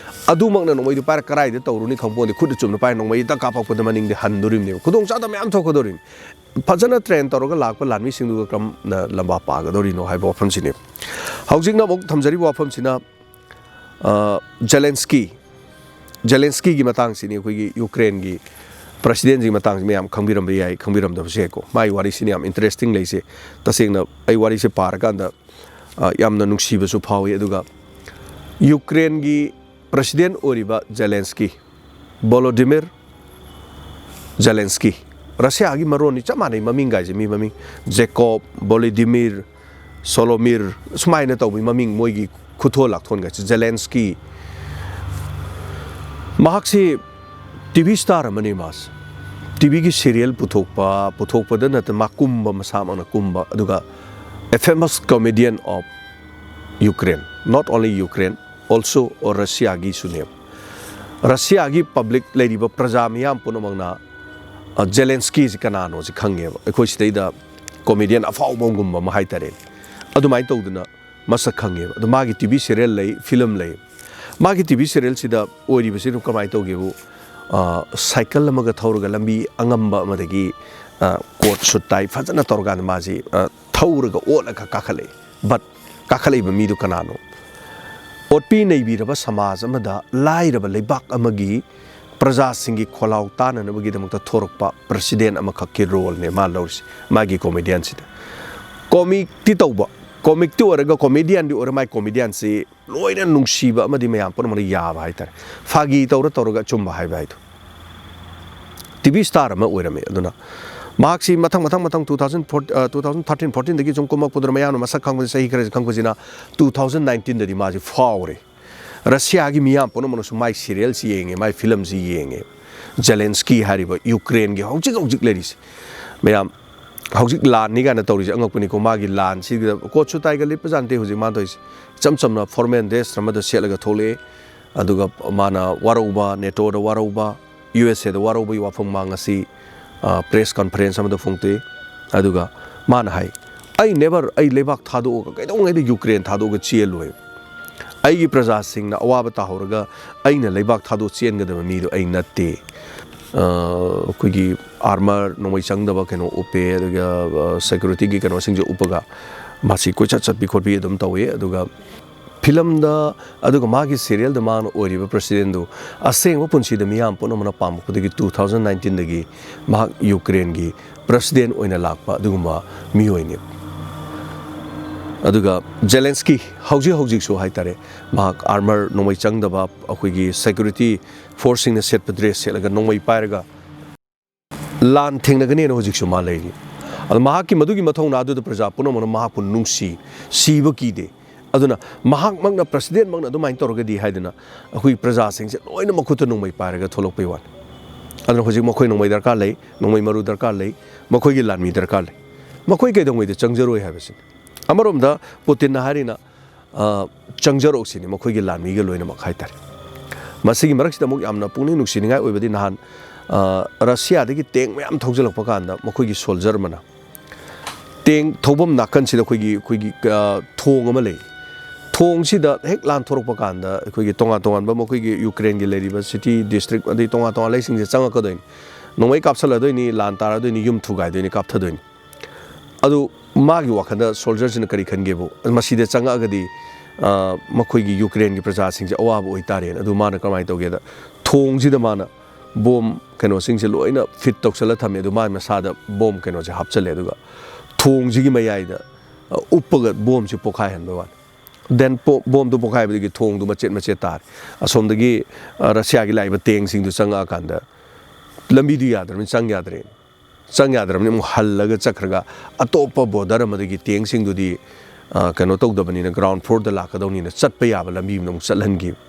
ꯑꯗꯨꯃꯛꯅ ꯅꯣꯡꯃꯩꯗꯨ ꯄꯥꯏꯔ ꯀꯔꯥꯏꯗ ꯇꯧꯔꯨꯅꯤ ꯈꯪꯄꯣꯟꯇꯦ, ꯈꯨꯠꯇ ꯆꯨꯝꯅ ꯄꯥꯏꯔ ꯅꯣꯡꯃꯩ ꯍꯦꯛꯇ ꯀꯥꯞꯄꯛꯄꯗ ꯃꯅꯤꯡꯗꯤ ꯍꯟꯗꯣꯔꯤꯕꯅꯦꯕ꯫ ꯈꯨꯗꯣꯡꯆꯥꯗꯕ ꯃꯌꯥꯝ ꯊꯣꯛꯀꯗꯧꯔꯤꯅꯤ꯫ ꯐꯖꯅ train ꯇꯧꯔꯒ ꯂꯥꯛꯄ ꯂꯥꯟꯃꯤꯁꯤꯡꯗꯨꯒ ꯀꯔꯝꯅ ꯂꯝꯕꯥ ꯄꯥꯒꯗꯧꯔꯤꯅꯣ ꯍꯥꯏꯕ ꯋꯥꯐꯝꯁꯤꯅꯤ꯫ ꯍꯧꯖꯤꯛꯅ ꯑꯃꯨꯛ ꯊꯝꯖꯔꯤꯕ ꯋꯥꯐꯝꯁꯤꯅ, ꯑ, ꯖꯦꯂꯦꯟꯁꯀꯤ, ꯖꯦꯂꯦꯟꯁꯀꯤꯒꯤ ꯃꯇꯥꯡꯁꯤꯅꯤ, ꯑꯩꯈꯣꯏꯒꯤ ꯌꯨꯀ꯭ꯔꯦꯟꯒꯤ presidentꯁꯤꯒꯤ ꯃꯇꯥꯡꯁꯤ ꯃꯌꯥꯝ ꯈꯪꯕꯤꯔꯝꯕ ꯌꯥꯏ, ꯈꯪꯕꯤꯔꯝꯗꯕꯁꯨ ꯌꯥꯏꯀꯣ꯫ ꯃꯥꯒꯤ ꯋꯥꯔꯤꯁꯤꯅ ꯌꯥꯝ interesting ꯂꯩꯁꯦ꯫ ꯇꯁꯦꯡꯅ ꯑꯩ ꯋꯥꯔꯤꯁꯦ ꯄꯥꯔꯀꯥꯟꯗ, ꯑ, ꯌꯥꯝꯅ ꯅꯨꯡꯁꯤꯕꯁꯨ ꯐꯥꯎꯏ꯫ ꯑꯗꯨꯒ ꯌꯨꯀ꯭ꯔꯦꯟꯒꯤ president ꯑꯣꯏꯔꯤꯕ ꯖꯦꯂꯦꯟꯁꯀꯤ, ꯚꯣꯂꯣꯗꯤꯃꯤꯔ ꯖꯦꯂꯦꯟꯁꯀꯤ, ꯔꯁꯤꯌꯥꯒꯤ ꯃꯔꯣꯟꯅꯤ, ꯆꯞ ꯃꯥꯟꯅꯩ ꯃꯃꯤꯡꯒꯥꯏꯁꯦ, ꯃꯤ ꯃꯃꯤꯡ, ꯖꯦꯀꯣꯕ, ꯚꯣꯂꯣꯗꯤꯃꯤꯔ, ꯁꯣꯂꯣꯃꯤꯔ, ꯁꯨꯃꯥꯏꯅ ꯇꯧꯕ ꯃꯃꯤꯡ, ꯃꯣꯏꯒꯤ ꯈꯨꯊꯣꯜ ꯂꯥꯛꯊꯣꯟꯒꯥꯏꯁꯦ꯫ ꯖꯦꯂꯦꯟꯁꯀꯤ, ꯃꯍꯥꯛꯁꯤ T V star ꯑꯃꯅꯤ꯫ ꯃꯥꯁꯦ T Vꯒꯤ serial ꯄꯨꯊꯣꯛꯄ, ꯄꯨꯊꯣꯛꯄꯗ ꯅꯠꯇꯅ ꯃꯥ ꯀꯨꯝꯕ, ꯃꯁꯥꯃꯛꯅ ꯀꯨꯝꯕ, ꯑꯗꯨꯒ a famous comedian of Ukraine, not only Ukraine, also ꯔꯁꯤꯌꯥꯒꯤꯁꯨꯅꯦꯕ꯫ ꯔꯁꯤꯌꯥꯒꯤ public, ꯂꯩꯔꯤꯕ ꯄ꯭ꯔꯖꯥ ꯃꯤꯌꯥꯝ ꯄꯨꯝꯅꯃꯛꯅ, ꯑ, ꯖꯦꯂꯦꯟꯁꯀꯤꯁꯤ ꯀꯅꯥꯅꯣꯁꯤ ꯈꯪꯉꯦꯕ꯫ ꯑꯩꯈꯣꯏ ꯁꯤꯗꯩꯗ comedian ꯑꯐꯥꯎꯕ ꯑꯃꯒꯨꯝꯕ ꯑꯃ ꯍꯥꯏꯇꯥꯔꯦꯅꯦ, ꯑꯗꯨꯃꯥꯏꯅ ꯇꯧꯗꯅ ꯃꯁꯛ ꯈꯪꯉꯦꯕ꯫ ꯑꯗꯣ ꯃꯥꯒꯤ T V serial ꯂꯩ, film ꯂꯩ꯫ ꯃꯥꯒꯤ T V serialꯁꯤꯗ ꯑꯣꯏꯔꯤꯕꯁꯤꯅ ꯀꯃꯥꯏꯅ ꯇꯧꯒꯦꯕꯨ, ꯑ, cycle ꯑꯃꯒ ꯊꯧꯔꯒ ꯂꯝꯕꯤ ꯑꯉꯝꯕ ꯑꯃꯗꯒꯤ, ꯑ, coat suit tie ꯐꯖꯅ ꯇꯧꯔꯀꯥꯟꯗ ꯃꯥꯁꯤ, ꯑ, ꯊꯧꯔꯒ ꯑꯣꯠꯂꯒ ꯀꯥꯈꯠꯂꯛꯏ꯫ But ꯀꯥꯈꯠꯂꯛꯏꯕ ꯃꯤꯗꯨ ꯀꯅꯥꯅꯣ? ꯑꯣꯠꯄꯤ ꯅꯩꯕꯤꯔꯕ ꯁꯃꯥꯖ ꯑꯃꯗ ꯂꯥꯏꯔꯕ ꯂꯩꯕꯥꯛ ꯑꯃꯒꯤ ꯄ꯭ꯔꯖꯥꯁꯤꯡꯒꯤ ꯈꯣꯜꯂꯥꯎ ꯇꯥꯅꯅꯕꯒꯤꯗꯃꯛꯇ ꯊꯣꯔꯛꯄ president ꯑꯃꯈꯛꯀꯤ roleꯅꯦ ꯃꯥ ꯂꯧꯔꯤꯁꯤ, ꯃꯥꯒꯤ comedianꯁꯤꯗ꯫ Comicꯇꯤ ꯇꯧꯕ, comicꯇꯤ ꯑꯣꯏꯔꯒ comedianꯗꯤ ꯑꯣꯏꯔ, ꯃꯥꯏ comedianꯁꯤ ꯂꯣꯏꯅ ꯅꯨꯡꯁꯤꯕ ꯑꯃꯗꯤ ꯃꯌꯥꯝ ꯄꯨꯝꯅꯃꯛꯅ ꯌꯥꯕ ꯍꯥꯏꯇꯥꯔꯦ꯫ ꯐꯥꯒꯤ ꯇꯧꯔ ꯇꯧꯔꯒ ꯑꯆꯨꯝꯕ ꯍꯥꯏꯕ ꯍꯥꯏꯗꯣ꯫ ꯇꯤ ꯚꯤ ꯁ꯭ꯇꯥꯔ ꯑꯃ ꯑꯣꯏꯔꯝꯃꯦ꯫ ꯑꯗꯨꯅ ꯃꯍꯥꯛꯁꯤ ꯃꯊꯪ ꯃꯊꯪ ꯃꯊꯪ ꯇꯨ ꯊꯥꯎꯖꯟ ꯐꯣꯔ, ꯑ, ꯇꯨ ꯊꯥꯎꯖꯟ ꯊꯥꯔꯇꯤꯟ ꯐꯣꯔꯇꯤꯟꯗꯒꯤ ꯁꯨꯝ ꯀꯨꯝꯃꯛꯄꯗꯨꯅ ꯃꯌꯥꯝꯅ ꯃꯁꯛ ꯈꯪꯕꯁꯤ, ꯆꯍꯤ ꯈꯔꯁꯤ ꯈꯪꯕꯁꯤꯅ ꯇꯨ ꯊꯥꯎꯖꯟ ꯅꯥꯏꯟꯇꯤꯟꯗꯗꯤ ꯃꯥꯁꯤ ꯐꯥꯎꯔꯦ꯫ ꯔꯁꯤꯌꯥꯒꯤ ꯃꯤꯌꯥꯝ ꯄꯨꯝꯅꯃꯛꯅꯁꯨ ꯃꯥꯏ ꯁꯤꯔꯤꯌꯦꯜꯁꯤ ꯌꯦꯡꯉꯦ, ꯃꯥꯏ ꯐꯤꯂꯝꯁꯤ ꯌꯦꯡꯉꯦ꯫ ꯖꯦꯂꯦꯟꯁꯀꯤ ꯍꯥꯏꯔꯤꯕ ꯌꯨꯀ꯭ꯔꯦꯟꯒꯤ ꯍꯧꯖꯤꯛ ꯍꯧꯖꯤꯛ ꯂꯩꯔꯤꯁꯦ, ꯃꯌꯥꯝ ꯍꯧꯖꯤꯛ ꯂꯥꯟꯅꯤ ꯀꯥꯏꯅ ꯇꯧꯔꯤꯁꯦ ꯑꯉꯛꯄꯅꯤꯀꯣ꯫ ꯃꯥꯒꯤ ꯂꯥꯟꯁꯤꯗ ꯀꯣꯠꯁꯨ ꯇꯥꯏꯒ ꯂꯤꯠꯄꯖꯥꯠ ꯅꯠꯇꯦ ꯍꯧꯖꯤꯛ ꯃꯥꯅ ꯇꯧꯔꯤꯁꯦ꯫ ꯏꯆꯝ ꯆꯝꯅ ꯐꯣꯔꯃꯦꯜ ꯗ꯭ꯔꯦꯁ ꯑꯃꯗ ꯁꯦꯠꯂꯒ ꯊꯣꯛꯂꯛꯑꯦ꯫ ꯑꯗꯨꯒ ꯃꯥꯅ ꯋꯥꯔꯧꯕ, ꯅꯦꯇꯣꯗ ꯋꯥꯔꯧꯕ, ꯌꯨ ꯑꯦꯁ ꯑꯦꯗ ꯋꯥꯔꯧꯕꯒꯤ ꯋꯥꯐꯝ ꯃꯥ ꯉꯁꯤ, ꯑ, ꯄ꯭ꯔꯦꯁ ꯀꯟꯐꯔꯦꯟꯁ ꯑꯃꯗ ꯐꯣꯡꯗꯣꯛꯏ꯫ ꯑꯗꯨꯒ ꯃꯥꯅ ꯍꯥꯏ, "ꯑꯩ ꯅꯦꯕꯔ, ꯑꯩ ꯂꯩꯕꯥꯛ ꯊꯥꯗꯣꯛꯑꯒ ꯀꯩꯗꯧꯉꯩꯗ ꯌꯨꯀ꯭ꯔꯦꯟ ꯊꯥꯗꯣꯛꯑꯒ ꯆꯦꯜꯂꯣꯏ꯫ ꯑꯩꯒꯤ ꯄ꯭ꯔꯖꯥꯁꯤꯡꯅ ꯑꯋꯥꯕ ꯇꯥꯍꯧꯔꯒ ꯑꯩꯅ ꯂꯩꯕꯥꯛ ꯊꯥꯗꯣꯛ ꯆꯦꯟꯒꯗꯕ ꯃꯤꯗꯣ ꯑꯩ ꯅꯠꯇꯦ"꯫ ꯑ, ꯑꯩꯈꯣꯏꯒꯤ ꯑꯥꯔꯃꯔ ꯅꯣꯡꯃꯩ ꯆꯪꯗꯕ ꯀꯩꯅꯣ ꯎꯞꯄꯦ, ꯑꯗꯨꯒ, ꯑ, ꯁꯦꯀ꯭ꯌꯨꯔꯤꯇꯤꯒꯤ ꯀꯩꯅꯣꯁꯤꯡꯁꯦ ꯎꯞꯄꯒ ꯃꯥꯁꯤ ꯀꯣꯏꯆꯠ ꯆꯠꯄꯤ ꯈꯣꯠꯄꯤ ꯑꯗꯨꯝ ꯇꯧꯋꯦ꯫ ꯑꯗꯨꯒ ꯐꯤꯂꯝꯗ, ꯑꯗꯨꯒ ꯃꯥꯒꯤ ꯁꯤꯔꯤꯌꯦꯜꯗ ꯃꯥꯅ ꯑꯣꯏꯔꯤꯕ ꯄ꯭ꯔꯁꯤꯗꯦꯟꯗꯨ ꯑꯁꯦꯡꯕ ꯄꯨꯟꯁꯤꯗ ꯃꯤꯌꯥꯝ ꯄꯨꯝꯅꯃꯛꯅ ꯄꯥꯝꯃꯛꯄꯗꯒꯤ ꯇꯨ ꯊꯥꯎꯖꯟ ꯅꯥꯏꯟꯇꯤꯟꯗꯒꯤ ꯃꯍꯥꯛ ꯌꯨꯀ꯭ꯔꯦꯟꯒꯤ ꯄ꯭ꯔꯁꯤꯗꯦꯟ ꯑꯣꯏꯅ ꯂꯥꯛꯄ ꯑꯗꯨꯒꯨꯝꯕ ꯃꯤꯑꯣꯏꯅꯤ꯫ ꯑꯗꯨꯒ ꯖꯦꯂꯦꯟꯁꯀꯤ ꯍꯧꯖꯤꯛ ꯍꯧꯖꯤꯛꯁꯨ ꯍꯥꯏꯇꯥꯔꯦ, ꯃꯍꯥꯛ ꯑꯥꯔꯃꯔ ꯅꯣꯡꯃꯩ ꯆꯪꯗꯕ ꯑꯩꯈꯣꯏꯒꯤ ꯁꯦꯀ꯭ꯌꯨꯔꯤꯇꯤ ꯐꯣꯔꯁꯁꯤꯡꯅ ꯁꯦꯠꯄ ꯗ꯭ꯔꯦꯁ ꯁꯦꯠꯂꯒ ꯅꯣꯡꯃꯩ ꯄꯥꯏꯔꯒ ꯂꯥꯟ ꯊꯦꯡꯅꯒꯅꯦꯅ ꯍꯧꯖꯤꯛꯁꯨ ꯃꯥ ꯂꯩꯔꯤ꯫ ꯑꯗꯣ ꯃꯍꯥꯛꯀꯤ ꯃꯗꯨꯒꯤ ꯃꯊꯧꯅꯥꯗꯨꯗ ꯄ꯭ꯔꯖꯥ ꯄꯨꯝꯅꯃꯛꯅ ꯃꯍꯥꯛꯄꯨ ꯅꯨꯡꯁꯤ, ꯁꯤꯕ ꯀꯤꯗꯦ꯫ ꯑꯗꯨꯅ ꯃꯍꯥꯛꯃꯛꯅ, ꯄ꯭ꯔꯁꯤꯗꯦꯟꯃꯛꯅ ꯑꯗꯨꯃꯥꯏꯅ ꯇꯧꯔꯒꯗꯤ ꯍꯥꯏꯗꯅ ꯑꯩꯈꯣꯏ ꯄ꯭ꯔꯖꯥꯁꯤꯡꯁꯦ ꯂꯣꯏꯅ ꯃꯈꯨꯠꯇ ꯅꯣꯡꯃꯩ ꯄꯥꯏꯔꯒ ꯊꯣꯛꯂꯛꯄꯩ ꯋꯥꯅꯤ꯫ ꯑꯗꯨꯅ ꯍꯧꯖꯤꯛ ꯃꯈꯣꯏ ꯅꯣꯡꯃꯩ ꯗꯔꯀꯥꯔ ꯂꯩ, ꯅꯣꯡꯃꯩ ꯃꯔꯨ ꯗꯔꯀꯥꯔ ꯂꯩ, ꯃꯈꯣꯏꯒꯤ ꯂꯥꯟꯃꯤ ꯗꯔꯀꯥꯔ ꯂꯩ꯫ ꯃꯈꯣꯏ ꯀꯩꯗꯧꯉꯩꯗ ꯆꯪꯖꯔꯣꯏ ꯍꯥꯏꯕꯁꯤꯅꯤ꯫ ꯑꯃꯔꯣꯝꯗ ꯄꯨꯇꯤꯟꯅ ꯍꯥꯏꯔꯤꯅ, ꯑ, "ꯆꯪꯖꯔꯛꯁꯤꯅꯤ ꯃꯈꯣꯏꯒꯤ ꯂꯥꯟꯃꯤꯒ ꯂꯣꯏꯅꯃꯛ" ꯍꯥꯏꯇꯥꯔꯦ꯫ ꯃꯁꯤꯒꯤ ꯃꯔꯛꯁꯤꯗ ꯑꯃꯨꯛ ꯌꯥꯝꯅ ꯄꯨꯛꯅꯤꯡ ꯅꯨꯡꯁꯤꯅꯤꯡꯉꯥꯏ ꯑꯣꯏꯕꯗꯤ, ꯅꯍꯥꯟ, ꯑ, ꯔꯁꯤꯌꯥꯗꯒꯤ ꯇꯦꯡ ꯃꯌꯥꯝ ꯊꯧꯖꯤꯜꯂꯛꯄ ꯀꯥꯟꯗ ꯃꯈꯣꯏꯒꯤ ꯁꯣꯜꯖꯔ ꯑꯃꯅ ꯇꯦꯡ ꯊꯧꯐꯝ ꯅꯥꯀꯟꯁꯤꯗ ꯑꯩꯈꯣꯏꯒꯤ, ꯑꯩꯈꯣꯏꯒꯤ, ꯑ, ꯊꯣꯡ ꯑꯃ ꯂꯩ꯫ ꯊꯣꯡꯁꯤꯗ ꯍꯦꯛ ꯂꯥꯟꯊꯣꯔꯛꯄ ꯀꯥꯟꯗ ꯑꯩꯈꯣꯏꯒꯤ ꯇꯣꯉꯥꯟ ꯇꯣꯉꯥꯟꯕ ꯃꯈꯣꯏꯒꯤ ꯌꯨꯀ꯭ꯔꯦꯟꯒꯤ ꯂꯩꯔꯤꯕ ꯁꯤꯇꯤ, ꯗꯤꯁꯇ꯭ꯔꯤꯛ, ꯑꯗꯩ ꯇꯣꯉꯥꯟ ꯇꯣꯉꯥꯟ ꯂꯩꯁꯤꯡꯁꯦ ꯆꯪꯉꯛꯀꯗꯣꯏꯅꯤ꯫ ꯅꯣꯡꯃꯩ ꯀꯥꯞꯁꯜꯂꯗꯣꯏꯅꯤ, ꯂꯥꯟ ꯇꯥꯔꯗꯣꯏꯅꯤ, ꯌꯨꯝ ꯊꯨꯒꯥꯏꯗꯣꯏꯅꯤ, ꯀꯥꯞꯊꯗꯣꯏꯅꯤ꯫ ꯑꯗꯨ ꯃꯥꯒꯤ ꯋꯥꯈꯜꯗ ꯁꯣꯜꯖꯔꯁꯤꯅ ꯀꯔꯤ ꯈꯟꯒꯦꯕꯨ, ꯃꯁꯤꯗ ꯆꯪꯉꯛꯑꯒꯗꯤ, ꯑ, ꯃꯈꯣꯏꯒꯤ ꯌꯨꯀ꯭ꯔꯦꯟꯒꯤ ꯄ꯭ꯔꯖꯥꯁꯤꯡꯁꯦ ꯑꯋꯥꯕ ꯑꯣꯏꯇꯥꯔꯦꯅ꯫ ꯑꯗꯨ ꯃꯥꯅ ꯀꯃꯥꯏꯅ ꯇꯧꯒꯦꯗ, ꯊꯣꯡꯁꯤꯗ ꯃꯥꯅ ꯕꯣꯝ ꯀꯩꯅꯣꯁꯤꯡꯁꯦ ꯂꯣꯏꯅ ꯐꯤꯠ ꯇꯧꯁꯜꯂ ꯊꯝꯃꯦ꯫ ꯑꯗꯨ ꯃꯥꯒꯤ ꯃꯁꯥꯗ ꯕꯣꯝ ꯀꯩꯅꯣꯁꯦ ꯍꯥꯞꯆꯜꯂꯦ꯫ ꯑꯗꯨꯒ ꯊꯣꯡꯁꯤꯒꯤ ꯃꯌꯥꯏꯗ, ꯑ, ꯎꯞꯄꯒ ꯕꯣꯝꯁꯦ ꯄꯣꯈꯥꯏꯍꯟꯕ ꯋꯥꯅꯤ꯫ ꯗꯦꯟ ꯄꯣ-, ꯕꯣꯝꯗꯨ ꯄꯣꯈꯥꯏꯕꯗꯒꯤ ꯊꯣꯡꯗꯨ ꯃꯆꯦꯠ ꯃꯆꯦꯠ ꯇꯥꯔꯦ꯫ ꯑꯁꯣꯝꯗꯒꯤ, ꯑ, ꯔꯁꯤꯌꯥꯒꯤ ꯂꯥꯛꯏꯕ ꯇꯦꯡꯁꯤꯡꯗꯨ ꯆꯪꯉꯛꯑꯀꯥꯟꯗ ꯂꯝꯕꯤꯗꯨ ꯌꯥꯗ꯭ꯔꯕꯅꯤꯅ ꯆꯪ ꯌꯥꯗ꯭ꯔꯦ꯫ ꯆꯪ ꯌꯥꯗ꯭ꯔꯕꯅꯤꯅ ꯑꯃꯨꯛ ꯍꯜꯂꯒ ꯆꯠꯈ꯭ꯔꯒ ꯑꯇꯣꯞꯄ ꯕꯣꯔꯗꯔ ꯑꯃꯗꯒꯤ ꯇꯦꯡꯁꯤꯡꯗꯨꯗꯤ, ꯑ, ꯀꯩꯅꯣ ꯇꯧꯗꯕꯅꯤꯅ, ꯒ꯭ꯔꯥꯎꯟ ꯐ꯭ꯂꯣꯔꯗ ꯂꯥꯛꯀꯗꯧꯅꯤꯅ ꯆꯠꯄ ꯌꯥꯕ ꯂꯝꯕꯤ ꯑꯃꯗ ꯑꯃꯨꯛ ꯆꯠꯍꯟꯈꯤꯕ꯫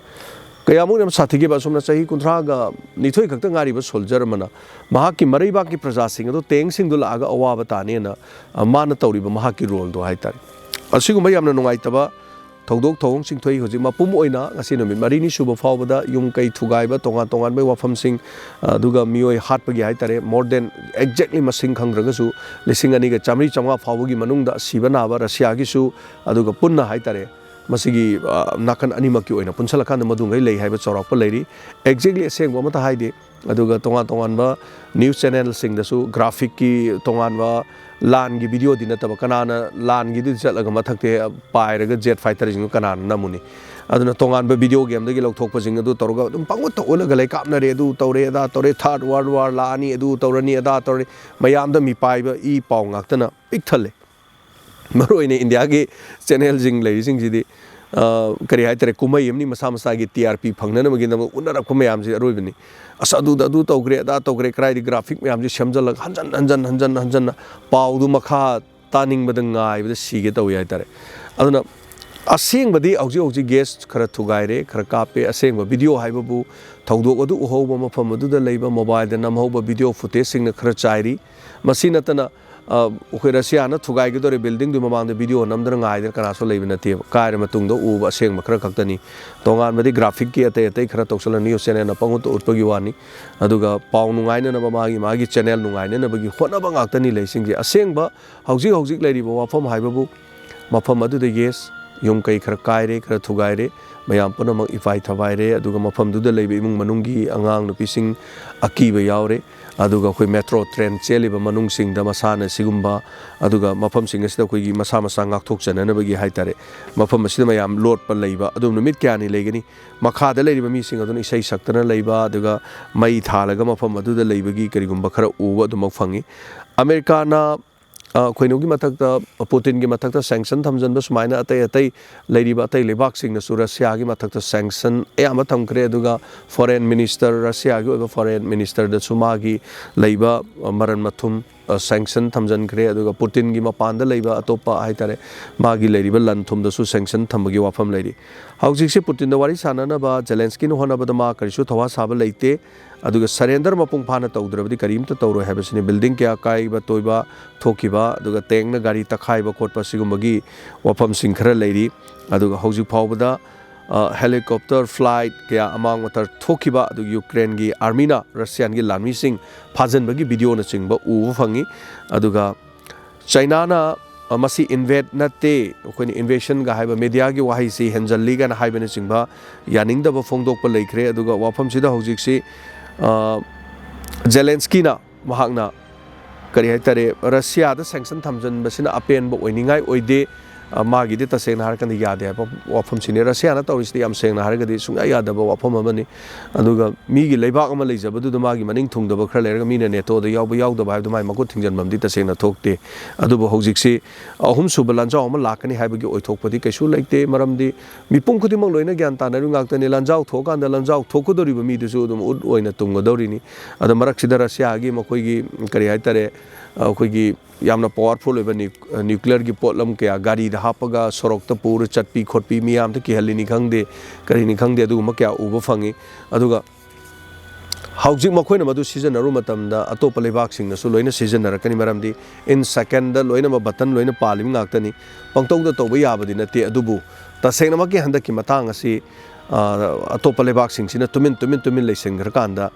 ꯀꯌꯥꯃꯨꯛ ꯌꯥꯝ ꯁꯥꯊꯤꯈꯤꯕ, ꯑꯁꯣꯝꯅ ꯆꯍꯤ ꯀꯨꯟꯊ꯭ꯔꯥꯒ ꯅꯤꯊꯣꯏ ꯈꯛꯇ ꯉꯥꯏꯔꯤꯕ ꯁꯣꯜꯖꯔ ꯑꯃꯅ ꯃꯍꯥꯛꯀꯤ ꯃꯔꯩꯕꯥꯛꯀꯤ ꯄ꯭ꯔꯖꯥꯁꯤꯡ ꯑꯗꯨ ꯇꯦꯡꯁꯤꯡꯗꯨ ꯂꯥꯛꯑꯒ ꯑꯋꯥꯕ ꯇꯥꯅꯦꯅ, ꯑ, ꯃꯥꯅ ꯇꯧꯔꯤꯕ ꯃꯍꯥꯛꯀꯤ ꯔꯣꯜꯗꯣ ꯍꯥꯏꯇꯥꯔꯦ꯫ ꯑꯁꯤꯒꯨꯝꯕ ꯌꯥꯝꯅ ꯅꯨꯡꯉꯥꯏꯇꯕ ꯊꯧꯗꯣꯛ ꯊꯧꯑꯣꯡꯁꯤꯡ ꯊꯣꯛꯏ꯫ ꯍꯧꯖꯤꯛ ꯃꯄꯨꯝ ꯑꯣꯏꯅ ꯉꯁꯤ ꯅꯨꯃꯤꯠ ꯃꯔꯤꯅꯤ ꯁꯨꯕ ꯐꯥꯎꯕꯗ ꯌꯨꯝ ꯀꯩ ꯊꯨꯒꯥꯏꯕ, ꯇꯣꯉꯥꯟ ꯇꯣꯉꯥꯟꯕ ꯋꯥꯐꯝꯁꯤꯡ, ꯑꯗꯨꯒ ꯃꯤꯑꯣꯏ ꯍꯥꯠꯄꯒꯤ ꯍꯥꯏꯇꯥꯔꯦ, more than exactly ꯃꯁꯤꯡ ꯈꯪꯗ꯭ꯔꯒꯁꯨ ꯂꯤꯁꯤꯡ ꯑꯅꯤꯒ ꯆꯥꯃꯔꯤ ꯆꯥꯝꯃꯉꯥ ꯐꯥꯎꯕꯒꯤ ꯃꯅꯨꯡꯗ ꯁꯤꯕ ꯅꯥꯕ ꯔꯁꯤꯌꯥꯒꯤꯁꯨ, ꯑꯗꯨꯒ ꯄꯨꯟꯅ ꯍꯥꯏꯇꯥꯔꯦ, ꯃꯁꯤꯒꯤ, ꯑ, ꯅꯥꯀꯟ ꯑꯅꯤꯃꯛꯀꯤ ꯑꯣꯏꯅ ꯄꯨꯟꯁꯤꯜꯂꯀꯥꯟꯗ ꯃꯗꯨꯉꯩ ꯂꯩ ꯍꯥꯏꯕ ꯆꯥꯎꯔꯥꯛꯄ ꯂꯩꯔꯤ꯫ Exactly ꯑꯁꯦꯡꯕ ꯑꯃꯠꯇ ꯍꯥꯏꯗꯦ꯫ ꯑꯗꯨꯒ ꯇꯣꯉꯥꯟ ꯇꯣꯉꯥꯟꯕ news channelꯁꯤꯡꯗꯁꯨ graphic ꯀꯤ ꯇꯣꯉꯥꯟꯕ ꯂꯥꯟꯒꯤ videoꯗꯤ ꯅꯠꯇꯕ, ꯀꯅꯥꯅ ꯂꯥꯟꯒꯤꯗꯨꯗꯤ ꯆꯠꯂꯒ ꯃꯊꯛꯇ ꯄꯥꯏꯔꯒ jet fighterꯁꯤꯡꯗꯨ ꯀꯅꯥꯅ ꯅꯝꯃꯨꯅꯤ? ꯑꯗꯨꯅ ꯇꯣꯉꯥꯟꯕ video gameꯗꯒꯤ ꯂꯧꯊꯣꯛꯄꯁꯤꯡ ꯑꯗꯨ ꯇꯧꯔꯒ ꯑꯗꯨꯝ ꯄꯪꯎꯠꯇ ꯎꯠꯂꯒ ꯂꯩ, ꯀꯥꯞꯅꯔꯦ, ꯑꯗꯨ ꯇꯧꯔꯦ, ꯑꯗꯥ ꯇꯧꯔꯦ, third world war ꯂꯥꯛꯑꯅꯤ, ꯑꯗꯨ ꯇꯧꯔꯅꯤ, ꯑꯗꯥ ꯇꯧꯔꯅꯤ, ꯃꯌꯥꯝꯗ ꯃꯤꯄꯥꯏꯕ ꯏ ꯄꯥꯎ ꯉꯥꯛꯇꯅ ꯄꯤꯛ ꯊꯜꯂꯦ꯫ ꯃꯔꯨꯑꯣꯏꯅ ꯏꯟꯗꯤꯌꯥꯒꯤ channelꯁꯤꯡ ꯂꯩꯔꯤꯁꯤꯡꯁꯤꯗꯤ, ꯑ, ꯀꯔꯤ ꯍꯥꯏꯇꯥꯔꯦ, ꯀꯨꯝꯍꯩ ꯑꯃꯅꯤ, ꯃꯁꯥ ꯃꯁꯥꯒꯤ T R P ꯐꯪꯅꯅꯕꯒꯤꯗꯃꯛ ꯎꯠꯅꯔꯛꯄ ꯃꯌꯥꯝꯁꯤ ꯑꯔꯣꯏꯕꯅꯤ꯫ ꯑꯁ, ꯑꯗꯨꯗ ꯑꯗꯨ ꯇꯧꯈ꯭ꯔꯦ, ꯑꯗꯥ ꯇꯧꯈ꯭ꯔꯦ, ꯀꯗꯥꯏꯗꯒꯤ graphic ꯃꯌꯥꯝꯁꯤ ꯁꯦꯝꯖꯜꯂꯒ ꯍꯟꯖꯟ ꯍꯟꯖꯟ ꯍꯟꯖꯟ ꯍꯟꯖꯟꯅ ꯄꯥꯎꯗꯨ ꯃꯈꯥ ꯇꯥꯅꯤꯡꯕꯗ ꯉꯥꯏꯕꯗ ꯁꯤꯒꯦ ꯇꯧꯏ ꯍꯥꯏꯇꯥꯔꯦ꯫ ꯑꯗꯨꯅ ꯑꯁꯦꯡꯕꯗꯤ ꯍꯧꯖꯤꯛ ꯍꯧꯖꯤꯛ gas ꯈꯔ ꯊꯨꯒꯥꯏꯔꯦ, ꯈꯔ ꯀꯥꯞꯄꯦ꯫ ꯑꯁꯦꯡꯕ video ꯍꯥꯏꯕꯕꯨ ꯊꯧꯗꯣꯛ ꯑꯗꯨ ꯎꯍꯧꯕ, ꯃꯐꯝ ꯑꯗꯨꯗ ꯂꯩꯕ, mobileꯗ ꯅꯝꯍꯧꯕ video footageꯁꯤꯡꯅ ꯈꯔ ꯆꯥꯏꯔꯤ꯫ ꯃꯁꯤ ꯅꯠꯇꯅ, ꯑ, ꯑꯩꯈꯣꯏ ꯔꯁꯤꯌꯥꯅ ꯊꯨꯒꯥꯏꯒꯗꯧꯔꯦ buildingꯗꯨꯒꯤ ꯃꯃꯥꯡꯗ video ꯅꯝꯗꯅ ꯉꯥꯏꯗꯅ ꯀꯅꯥꯁꯨ ꯂꯩꯕ ꯅꯠꯇꯦꯕ꯫ ꯀꯥꯏꯔ ꯃꯇꯨꯡꯗ ꯎꯕ ꯑꯁꯦꯡꯕ ꯈꯔ ꯈꯛꯇꯅꯤ꯫ ꯇꯣꯉꯥꯟꯕꯗꯤ graphicꯀꯤ ꯑꯇꯩ ꯑꯇꯩ ꯈꯔ ꯇꯧꯁꯜꯂ news channelꯅ ꯄꯪꯎꯠꯇ ꯎꯠꯄꯒꯤ ꯋꯥꯅꯤ꯫ ꯑꯗꯨꯒ ꯄꯥꯎ ꯅꯨꯡꯉꯥꯏꯅꯅꯕ, ꯃꯥꯒꯤ, ꯃꯥꯒꯤ channel ꯅꯨꯡꯉꯥꯏꯅꯅꯕꯒꯤ ꯍꯣꯠꯅꯕ ꯉꯥꯛꯇꯅꯤ ꯂꯩꯁꯤꯡꯁꯦ꯫ ꯑꯁꯦꯡꯕ ꯍꯧꯖꯤꯛ ꯍꯧꯖꯤꯛ ꯂꯩꯔꯤꯕ ꯋꯥꯐꯝ ꯍꯥꯏꯕꯕꯨ ꯃꯐꯝ ꯑꯗꯨꯗ, yes, ꯌꯨꯝ ꯀꯩ ꯈꯔ ꯀꯥꯏꯔꯦ, ꯈꯔ ꯊꯨꯒꯥꯏꯔꯦ, ꯃꯌꯥꯝ ꯄꯨꯝꯅꯃꯛ ꯏꯄꯥꯏ ꯊꯕꯥꯏꯔꯦ, ꯑꯗꯨꯒ ꯃꯐꯝꯗꯨꯗ ꯂꯩꯕ ꯏꯃꯨꯡ ꯃꯅꯨꯡꯒꯤ ꯑꯉꯥꯡ ꯅꯨꯄꯤꯁꯤꯡ ꯑꯀꯤꯕ ꯌꯥꯎꯔꯦ꯫ ꯑꯗꯨꯒ ꯑꯩꯈꯣꯏ metro train ꯆꯦꯜꯂꯤꯕ ꯃꯅꯨꯡꯁꯤꯡꯗ ꯃꯁꯥꯅ ꯁꯤꯒꯨꯝꯕ, ꯑꯗꯨꯒ ꯃꯐꯝꯁꯤꯡ ꯑꯁꯤꯗ ꯑꯩꯈꯣꯏꯒꯤ ꯃꯁꯥ ꯃꯁꯥ ꯉꯥꯛꯊꯣꯛꯆꯅꯅꯕꯒꯤ ꯍꯥꯏꯇꯥꯔꯦ, ꯃꯐꯝ ꯑꯁꯤꯗ ꯃꯌꯥꯝ ꯂꯣꯠꯄ ꯂꯩꯕ, ꯑꯗꯨꯝ ꯅꯨꯃꯤꯠ ꯀꯌꯥꯅꯤ ꯂꯩꯒꯅꯤ꯫ ꯃꯈꯥꯗ ꯂꯩꯔꯤꯕ ꯃꯤꯁꯤꯡ ꯑꯗꯨꯅ ꯏꯁꯩ ꯁꯛꯇꯅ ꯂꯩꯕ, ꯑꯗꯨꯒ ꯃꯩ ꯊꯥꯜꯂꯒ ꯃꯐꯝ ꯑꯗꯨꯗ ꯂꯩꯕꯒꯤ ꯀꯔꯤꯒꯨꯝꯕ ꯈꯔ ꯎꯕ ꯑꯗꯨꯃꯛ ꯐꯪꯉꯤ꯫ ꯑꯃꯦꯔꯤꯀꯥꯅ ꯑ, ꯀꯩꯅꯣꯒꯤ ꯃꯊꯛꯇ, ꯄꯨꯇꯤꯟꯒꯤ ꯃꯊꯛꯇ sanction ꯊꯝꯖꯤꯟꯕ ꯁꯨꯃꯥꯏꯅ ꯑꯇꯩ ꯑꯇꯩ ꯂꯩꯔꯤꯕ ꯑꯇꯩ ꯂꯩꯕꯥꯛꯁꯤꯡꯅꯁꯨ ꯔꯁꯤꯌꯥꯒꯤ ꯃꯊꯛꯇ sanction ꯑꯌꯥꯝꯕ ꯊꯝꯈ꯭ꯔꯦ꯫ ꯑꯗꯨꯒ foreign minister, ꯔꯁꯤꯌꯥꯒꯤ ꯑꯣꯏꯕ foreign ministerꯗꯁꯨ ꯃꯥꯒꯤ ꯂꯩꯕ, ꯑ, ꯃꯔꯟ ꯃꯊꯨꯝ, ꯑ, sanction ꯊꯝꯖꯤꯟꯈ꯭ꯔꯦ꯫ ꯑꯗꯨꯒ ꯄꯨꯇꯤꯟꯒꯤ ꯃꯄꯥꯟꯗ ꯂꯩꯕ ꯑꯇꯣꯞꯄ ꯍꯥꯏꯇꯥꯔꯦ, ꯃꯥꯒꯤ ꯂꯩꯔꯤꯕ ꯂꯟ ꯊꯨꯝꯗꯁꯨ sanction ꯊꯝꯕꯒꯤ ꯋꯥꯐꯝ ꯂꯩꯔꯤ꯫ ꯍꯧꯖꯤꯛꯁꯦ ꯄꯨꯇꯤꯟꯗ ꯋꯥꯔꯤ ꯁꯥꯟꯅꯅꯕ ꯖꯦꯂꯦꯟꯁꯀꯤꯅ ꯍꯣꯠꯅꯕꯗ ꯃꯥ ꯀꯔꯤꯁꯨ ꯊꯧꯋꯥ ꯁꯥꯕ ꯂꯩꯇꯦ꯫ ꯑꯗꯨꯒ surrender ꯃꯄꯨꯡ ꯐꯥꯅ ꯇꯧꯗ꯭ꯔꯕꯗꯤ ꯀꯔꯤꯝꯇ ꯇꯧꯔꯣꯏ ꯍꯥꯏꯕꯁꯤꯅꯤ꯫ Building ꯀꯌꯥ ꯀꯥꯏꯕ ꯇꯣꯏꯕ ꯊꯣꯛꯈꯤꯕ, ꯑꯗꯨꯒ tankꯅ ꯒꯥꯔꯤ ꯇꯛꯈꯥꯏꯕ ꯈꯣꯠꯄ, ꯁꯤꯒꯨꯝꯕꯒꯤ ꯋꯥꯐꯝꯁꯤꯡ ꯈꯔ ꯂꯩꯔꯤ꯫ ꯑꯗꯨꯒ ꯍꯧꯖꯤꯛ ꯐꯥꯎꯕꯗ, ꯑ, helicopter flight ꯀꯌꯥ ꯑꯃꯥꯡ ꯑꯇꯥ ꯊꯣꯛꯈꯤꯕ, ꯑꯗꯨꯒ ꯌꯨꯀ꯭ꯔꯦꯟꯒꯤ armyꯅ ꯔꯁꯤꯌꯥꯟꯒꯤ ꯂꯥꯟꯃꯤꯁꯤꯡ ꯐꯥꯖꯤꯟꯕꯒꯤ videoꯅꯆꯤꯡꯕ ꯎꯕ ꯐꯪꯉꯤ꯫ ꯑꯗꯨꯒ ꯆꯥꯏꯅꯥꯅ, ꯑ, ꯃꯁꯤ invade ꯅꯠꯇꯦ, ꯑꯩꯈꯣꯏꯅ invasionꯒ ꯍꯥꯏꯕ mediaꯒꯤ ꯋꯥꯍꯩꯁꯤ ꯍꯦꯟꯖꯜꯂꯤ ꯀꯥꯏꯅ ꯍꯥꯏꯕꯅꯆꯤꯡꯕ ꯌꯥꯅꯤꯡꯗꯕ ꯐꯣꯡꯗꯣꯛꯄ ꯂꯩꯈ꯭ꯔꯦ꯫ ꯑꯗꯨꯒ ꯋꯥꯐꯝꯁꯤꯗ ꯍꯧꯖꯤꯛꯁꯤ, ꯑ, ꯖꯦꯂꯦꯟꯁꯀꯤꯅ ꯃꯍꯥꯛꯅ ꯀꯔꯤ ꯍꯥꯏꯇꯥꯔꯦ, ꯔꯁꯤꯌꯥꯗ sanction ꯊꯝꯖꯤꯟꯕꯁꯤꯅ ꯑꯄꯦꯟꯕ ꯑꯣꯏꯅꯤꯡꯉꯥꯏ ꯑꯣꯏꯗꯦ, ꯑ, ꯃꯥꯒꯤꯗꯤ ꯇꯁꯦꯡꯅ ꯍꯥꯏꯔꯀꯥꯟꯗ ꯌꯥꯗꯦ ꯍꯥꯏꯕ ꯋꯥꯐꯝꯁꯤꯅꯤ꯫ ꯔꯁꯤꯌꯥꯅ ꯇꯧꯔꯤꯁꯤꯗꯤ ꯌꯥꯝ ꯁꯦꯡꯅ ꯍꯥꯏꯔꯒꯗꯤ ꯁꯨꯡꯌꯥ ꯌꯥꯗꯕ ꯋꯥꯐꯝ ꯑꯃꯅꯤ꯫ ꯑꯗꯨꯒ ꯃꯤꯒꯤ ꯂꯩꯕꯥꯛ ꯑꯃ ꯂꯩꯖꯕꯗꯨꯗ ꯃꯥꯒꯤ ꯃꯅꯤꯡ ꯊꯨꯡꯗꯕ ꯈꯔ ꯂꯩꯔꯒ ꯃꯤꯅ NATOꯗ ꯌꯥꯎꯕ ꯌꯥꯎꯗꯕ ꯍꯥꯏꯕꯗꯨ ꯃꯥꯏ ꯃꯈꯨꯠ ꯊꯤꯡꯖꯤꯟꯕ ꯑꯃꯗꯤ ꯇꯁꯦꯡꯅ ꯊꯣꯛꯇꯦ꯫ ꯑꯗꯨꯕꯨ ꯍꯧꯖꯤꯛꯁꯤ ꯑꯍꯨꯝꯁꯨꯕ ꯂꯥꯟꯖꯥꯎ ꯑꯃ ꯂꯥꯛꯀꯅꯤ ꯍꯥꯏꯕꯒꯤ ꯑꯣꯏꯊꯣꯛꯄꯗꯤ ꯀꯩꯁꯨ ꯂꯩꯇꯦ꯫ ꯃꯔꯝꯗꯤ ꯃꯤꯄꯨꯝ ꯈꯨꯗꯤꯡꯃꯛ ꯂꯣꯏꯅ ꯒ꯭ꯌꯥꯟ ꯇꯥꯅꯔꯤꯕ ꯉꯥꯛꯇꯅꯤ꯫ ꯂꯥꯟꯖꯥꯎ ꯊꯣꯛꯑꯀꯥꯟꯗ ꯂꯥꯟꯖꯥꯎ ꯊꯣꯛꯀꯗꯧꯔꯤꯕ ꯃꯤꯗꯨꯁꯨ ꯑꯗꯨꯝ ꯎꯠ ꯑꯣꯏꯅ ꯇꯨꯝꯒꯗꯧꯔꯤꯅꯤ꯫ ꯑꯗ ꯃꯔꯛꯁꯤꯗ ꯔꯁꯤꯌꯥꯒꯤ ꯃꯈꯣꯏꯒꯤ, ꯀꯔꯤ ꯍꯥꯏꯇꯥꯔꯦ, ꯑꯩꯈꯣꯏꯒꯤ ꯌꯥꯝꯅ powerful ꯑꯣꯏꯕ ꯅ꯭ꯌꯨ-, nuclearꯒꯤ ꯄꯣꯠꯂꯝ ꯀꯌꯥ ꯒꯥꯔꯤꯗ ꯍꯥꯞꯄꯒ ꯁꯣꯔꯣꯛꯇ ꯄꯨꯔ ꯆꯠꯄꯤ ꯈꯣꯠꯄꯤ, ꯃꯤꯌꯥꯝꯗ ꯀꯤꯍꯜꯂꯤꯅꯤ ꯈꯪꯗꯦ, ꯀꯔꯤꯅꯤ ꯈꯪꯗꯦ, ꯑꯗꯨꯒꯨꯝꯕ ꯀꯌꯥ ꯎꯕ ꯐꯪꯉꯤ꯫ ꯑꯗꯨꯒ ꯍꯧꯖꯤꯛ ꯃꯈꯣꯏꯅ ꯃꯗꯨ ꯁꯤꯖꯤꯟꯅꯔꯨꯕ ꯃꯇꯝꯗ ꯑꯇꯣꯞꯄ ꯂꯩꯕꯥꯛꯁꯤꯡꯅꯁꯨ ꯂꯣꯏꯅ ꯁꯤꯖꯤꯟꯅꯔꯛꯀꯅꯤ꯫ ꯃꯔꯝꯗꯤ in secondꯗ ꯂꯣꯏꯅꯃꯛ button ꯂꯣꯏꯅ ꯄꯥꯜꯂꯤꯕ ꯉꯥꯛꯇꯅꯤ꯫ ꯄꯪꯇꯧꯗ ꯇꯧꯕ ꯌꯥꯕꯗꯤ ꯅꯠꯇꯦ꯫ ꯑꯗꯨꯕꯨ ꯇꯁꯦꯡꯅꯃꯛꯀꯤ ꯍꯟꯗꯛꯀꯤ ꯃꯇꯥꯡ ꯑꯁꯤ, ꯑ, ꯑꯇꯣꯞꯄ ꯂꯩꯕꯥꯛꯁꯤꯡꯁꯤꯅ ꯇꯨꯃꯤꯟ, ꯇꯨꯃꯤꯟ, ꯇꯨꯃꯤꯟ ꯂꯩꯁꯤꯟꯈ꯭ꯔꯀꯥꯟꯗ,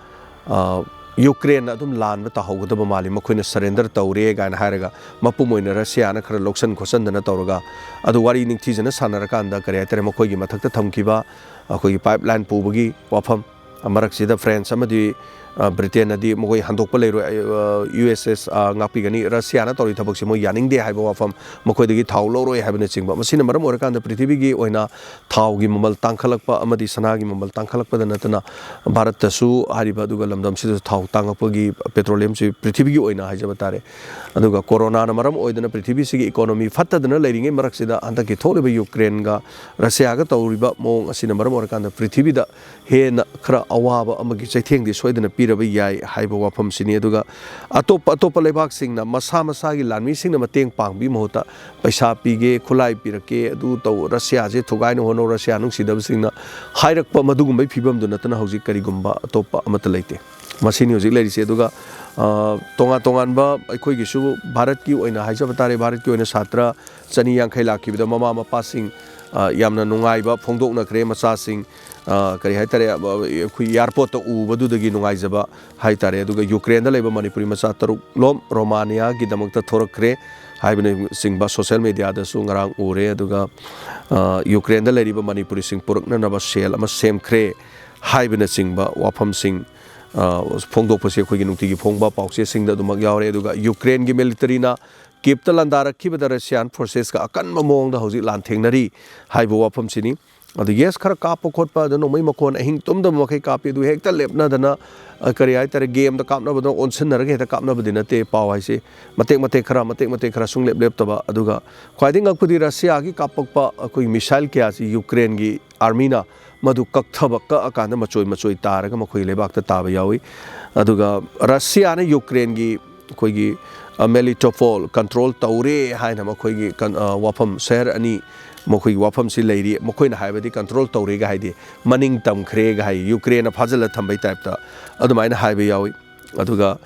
ꯑ, ꯌꯨꯀ꯭ꯔꯦꯟꯅ ꯑꯗꯨꯝ ꯂꯥꯟꯕ ꯇꯥꯍꯧꯒꯗꯕ ꯃꯥꯜꯂꯤ꯫ ꯃꯈꯣꯏꯅ surrender ꯇꯧꯔꯦ ꯀꯥꯏꯅ ꯍꯥꯏꯔꯒ ꯃꯄꯨꯝ ꯑꯣꯏꯅ ꯔꯁꯤꯌꯥꯅ ꯈꯔ ꯂꯧꯁꯟ ꯈꯣꯠꯆꯟꯗꯅ ꯇꯧꯔꯒ, ꯑꯗꯨ ꯋꯥꯔꯤ ꯅꯤꯡꯊꯤꯖꯅ ꯁꯥꯟꯅꯔꯀꯥꯟꯗ, ꯀꯔꯤ ꯍꯥꯏꯇꯥꯔꯦ, ꯃꯈꯣꯏꯒꯤ ꯃꯊꯛꯇ ꯊꯝꯈꯤꯕ ꯑꯩꯈꯣꯏꯒꯤ pipeline ꯄꯨꯕꯒꯤ ꯋꯥꯐꯝ, ꯃꯔꯛꯁꯤꯗ ꯐ꯭ꯔꯦꯟꯁ ꯑꯃꯗꯤ, ꯑ, ꯕ꯭ꯔꯤꯇꯦꯟꯅꯗꯤ ꯃꯈꯣꯏ ꯍꯟꯗꯣꯛꯄ ꯂꯩꯔꯣꯏ, ꯑ, ꯌꯨ ꯑꯦꯁ ꯑꯦꯁ, ꯑ, ꯉꯥꯛꯄꯤꯒꯅꯤ, ꯔꯁꯤꯌꯥꯅ ꯇꯧꯔꯤ ꯊꯕꯛꯁꯤ ꯃꯣꯏ ꯌꯥꯅꯤꯡꯗꯦ ꯍꯥꯏꯕ ꯋꯥꯐꯝ, ꯃꯈꯣꯏꯗꯒꯤ ꯊꯥꯎ ꯂꯧꯔꯣꯏ ꯍꯥꯏꯕꯅꯆꯤꯡꯕ꯫ ꯃꯁꯤꯅ ꯃꯔꯝ ꯑꯣꯏꯔꯀꯥꯟꯗ ꯄ꯭ꯔꯤꯊꯤꯕꯤꯒꯤ ꯑꯣꯏꯅ ꯊꯥꯎꯒꯤ ꯃꯃꯜ ꯇꯥꯡꯈꯠꯂꯛꯄ ꯑꯃꯗꯤ ꯁꯅꯥꯒꯤ ꯃꯃꯜ ꯇꯥꯡꯈꯠꯂꯛꯄꯗ ꯅꯠꯇꯅ ꯚꯥꯔꯠꯇꯁꯨ ꯍꯥꯏꯔꯤꯕ ꯑꯗꯨꯒ ꯂꯝꯗꯝꯁꯤꯗꯁꯨ ꯊꯥꯎ ꯇꯥꯡꯉꯛꯄꯒꯤ, ꯄꯦꯇ꯭ꯔꯣꯂꯤꯌꯝꯁꯤ ꯄ꯭ꯔꯤꯊꯤꯕꯤꯒꯤ ꯑꯣꯏꯅ ꯍꯥꯏꯖꯕ ꯇꯥꯔꯦ꯫ ꯑꯗꯨꯒ ꯀꯣꯔꯣꯅꯥꯅ ꯃꯔꯝ ꯑꯣꯏꯗꯅ ꯄ꯭ꯔꯤꯊꯤꯕꯤꯁꯤꯒꯤ ꯏꯀꯣꯅꯣꯃꯤ ꯐꯠꯇꯗꯅ ꯂꯩꯔꯤꯉꯩ ꯃꯔꯛꯁꯤꯗ ꯍꯟꯗꯛꯀꯤ ꯊꯣꯛꯂꯤꯕ ꯌꯨꯀ꯭ꯔꯦꯟꯒ ꯔꯁꯤꯌꯥꯒ ꯇꯧꯔꯤꯕ ꯃꯑꯣꯡ ꯑꯁꯤꯅ ꯃꯔꯝ ꯑꯣꯏꯔꯀꯥꯟꯗ ꯄ꯭ꯔꯤꯊꯤꯕꯤꯗ ꯍꯦꯟꯅ ꯈꯔ ꯑꯋꯥꯕ ꯑꯃꯒꯤ ꯆꯩꯊꯦꯡꯗꯤ ꯁꯣꯏꯗꯅ ꯄꯤꯔꯕ ꯌꯥꯏ ꯍꯥꯏꯕ ꯋꯥꯐꯝꯁꯤꯅꯤ꯫ ꯑꯗꯨꯒ ꯑꯇꯣꯞꯄ ꯑꯇꯣꯞꯄ ꯂꯩꯕꯥꯛꯁꯤꯡꯅ ꯃꯁꯥ ꯃꯁꯥꯒꯤ ꯂꯥꯟꯃꯤꯁꯤꯡꯅ ꯃꯇꯦꯡ ꯄꯥꯡꯕꯒꯤ ꯃꯍꯨꯠꯇ ꯄꯩꯁꯥ ꯄꯤꯒꯦ, ꯈꯨꯠꯂꯥꯏ ꯄꯤꯔꯛꯀꯦ, ꯑꯗꯨ ꯇꯧ, ꯔꯁꯤꯌꯥꯁꯦ ꯊꯨꯒꯥꯏꯅ ꯍꯣꯠꯅꯧ, ꯔꯁꯤꯌꯥ ꯅꯨꯡꯁꯤꯗꯕꯁꯤꯡꯅ ꯍꯥꯏꯔꯛꯄ ꯃꯗꯨꯒꯨꯝꯕꯒꯤ ꯐꯤꯕꯝꯗꯨ ꯅꯠꯇꯅ ꯍꯧꯖꯤꯛ ꯀꯔꯤꯒꯨꯝꯕ ꯑꯇꯣꯞꯄ ꯑꯃꯠꯇ ꯂꯩꯇꯦ꯫ ꯃꯁꯤꯅꯤ ꯍꯧꯖꯤꯛ ꯂꯩꯔꯤꯁꯦ꯫ ꯑꯗꯨꯒ, ꯑ, ꯇꯣꯉꯥꯟ ꯇꯣꯉꯥꯟꯕ ꯑꯩꯈꯣꯏꯒꯤꯁꯨ ꯚꯥꯔꯠꯀꯤ ꯑꯣꯏꯅ ꯍꯥꯏꯖꯕ ꯇꯥꯔꯦ, ꯚꯥꯔꯠꯀꯤ ꯑꯣꯏꯅ ꯁꯥꯇ꯭ꯔ ꯆꯅꯤ ꯌꯥꯡꯈꯩ ꯂꯥꯛꯈꯤꯕꯗ ꯃꯃꯥ ꯃꯄꯥꯁꯤꯡ, ꯑ, ꯌꯥꯝꯅ ꯅꯨꯡꯉꯥꯏꯕ ꯐꯣꯡꯗꯣꯛꯅꯈ꯭ꯔꯦ꯫ ꯃꯆꯥꯁꯤꯡ, ꯑ, ꯀꯔꯤ ꯍꯥꯏꯇꯥꯔꯦ, ꯑ, ꯑꯩꯈꯣꯏ ꯑꯦꯌꯥꯔꯄꯣꯔꯠꯇ ꯎꯕꯗꯨꯗꯒꯤ ꯅꯨꯡꯉꯥꯏꯖꯕ ꯍꯥꯏꯇꯥꯔꯦ꯫ ꯑꯗꯨꯒ ꯌꯨꯀ꯭ꯔꯦꯟꯗ ꯂꯩꯕ ꯃꯅꯤꯄꯨꯔꯤ ꯃꯆꯥ ꯇꯔꯨꯛ ꯂꯣꯝ ꯔꯣꯃꯥꯅꯤꯌꯥꯒꯤꯗꯃꯛꯇ ꯊꯣꯔꯛꯈ꯭ꯔꯦ ꯍꯥꯏꯕꯅꯆꯤꯡꯕ ꯁꯣꯁꯦꯜ ꯃꯦꯗꯤꯌꯥꯗꯁꯨ ꯉꯔꯥꯡ ꯎꯔꯦ꯫ ꯑꯗꯨꯒ, ꯑ, ꯌꯨꯀ꯭ꯔꯦꯟꯗ ꯂꯩꯔꯤꯕ ꯃꯅꯤꯄꯨꯔꯤꯁꯤꯡ ꯄꯨꯔꯛꯅꯅꯕ ꯁꯦꯜ ꯑꯃ ꯁꯦꯝꯈ꯭ꯔꯦ ꯍꯥꯏꯕꯅꯆꯤꯡꯕ ꯋꯥꯐꯝꯁꯤꯡ, ꯑ, ꯐꯣꯡꯗꯣꯛꯄꯁꯤ ꯑꯩꯈꯣꯏꯒꯤ ꯅꯨꯡꯇꯤꯒꯤ ꯐꯣꯡꯕ ꯄꯥꯎꯆꯦꯁꯤꯡꯗ ꯑꯗꯨꯃꯛ ꯌꯥꯎꯔꯦ꯫ ꯑꯗꯨꯒ ꯌꯨꯀ꯭ꯔꯦꯟꯒꯤ ꯃꯤꯂꯤꯇꯔꯤꯅ ꯀꯤꯞꯇ ꯂꯥꯟꯗꯥꯔꯛꯈꯤꯕꯗ ꯔꯁꯤꯌꯥꯟ ꯐꯣꯔꯁꯦꯁꯀ ꯑꯀꯟꯕ ꯃꯑꯣꯡꯗ ꯍꯧꯖꯤꯛ ꯂꯥꯟꯊꯦꯡꯅꯔꯤ ꯍꯥꯏꯕ ꯋꯥꯐꯝꯁꯤꯅꯤ꯫ ꯑꯗꯨ ꯌꯦꯁ, ꯈꯔ ꯀꯥꯞꯄ ꯈꯣꯠꯄ, ꯑꯗ ꯅꯣꯡꯃꯩ ꯃꯈꯣꯟ ꯑꯍꯤꯡ ꯇꯨꯝꯗꯕ ꯃꯈꯩ ꯀꯥꯞꯄꯤ, ꯑꯗꯨ ꯍꯦꯛꯇ ꯂꯦꯞꯅꯗꯅ, ꯑ, ꯀꯔꯤ ꯍꯥꯏꯇꯥꯔꯦ, ꯒꯦꯝꯗ ꯀꯥꯞꯅꯕꯗꯧꯅ ꯑꯣꯟꯁꯤꯟꯅꯔꯒ ꯍꯦꯛꯇ ꯀꯥꯞꯅꯕꯗꯤ ꯅꯠꯇꯦ꯫ ꯄꯥꯎ ꯍꯥꯏꯁꯤ ꯃꯇꯦꯛ ꯃꯇꯦꯛ ꯈꯔ, ꯃꯇꯦꯛ ꯃꯇꯦꯛ ꯈꯔ ꯁꯨꯡꯂꯦꯞ ꯂꯦꯞꯇꯕ꯫ ꯑꯗꯨꯒ ꯈ꯭ꯋꯥꯏꯗꯒꯤ ꯉꯛꯄꯗꯤ ꯔꯁꯤꯌꯥꯒꯤ ꯀꯥꯞꯄꯛꯄ ꯑꯩꯈꯣꯏꯒꯤ ꯃꯤꯁꯥꯏꯜ ꯀꯌꯥꯁꯤ ꯌꯨꯀ꯭ꯔꯦꯟꯒꯤ ꯑꯥꯔꯃꯤꯅ ꯃꯗꯨ ꯀꯛꯊꯕ, ꯀꯛꯑꯀꯥꯟꯗ ꯃꯆꯣꯏ ꯃꯆꯣꯏ ꯇꯥꯔꯒ ꯃꯈꯣꯏꯒꯤ ꯂꯩꯕꯥꯛꯇ ꯇꯥꯕ ꯌꯥꯎꯏ꯫ ꯑꯗꯨꯒ ꯔꯁꯤꯌꯥꯅ ꯌꯨꯀ꯭ꯔꯦꯟꯒꯤ ꯑꯩꯈꯣꯏꯒꯤ, ꯑ, ꯃꯦꯂꯤꯇꯣꯄꯣꯜ ꯀꯟꯇ꯭ꯔꯣꯜ ꯇꯧꯔꯦ ꯍꯥꯏꯅ ꯃꯈꯣꯏꯒꯤ ꯀꯟ-, ꯑ, ꯋꯥꯐꯝ, ꯁꯍꯔ ꯑꯅꯤ ꯃꯈꯣꯏꯒꯤ ꯋꯥꯐꯝꯁꯤ ꯂꯩꯔꯤ꯫ ꯃꯈꯣꯏꯅ ꯍꯥꯏꯕꯗꯤ ꯀꯟꯇ꯭ꯔꯣꯜ ꯇꯧꯔꯦꯒ ꯍꯥꯏꯗꯤ ꯃꯅꯤꯡ ꯇꯝꯈ꯭ꯔꯦꯒ ꯍꯥꯏ, ꯌꯨꯀ꯭ꯔꯦꯟꯅ ꯐꯥꯖꯤꯜꯂ ꯊꯝꯕꯩ ꯇꯥꯏꯞꯇ ꯑꯗꯨꯃꯥꯏꯅ ꯍꯥꯏꯕ ꯌꯥꯎꯏ꯫ ꯑꯗꯨꯒ,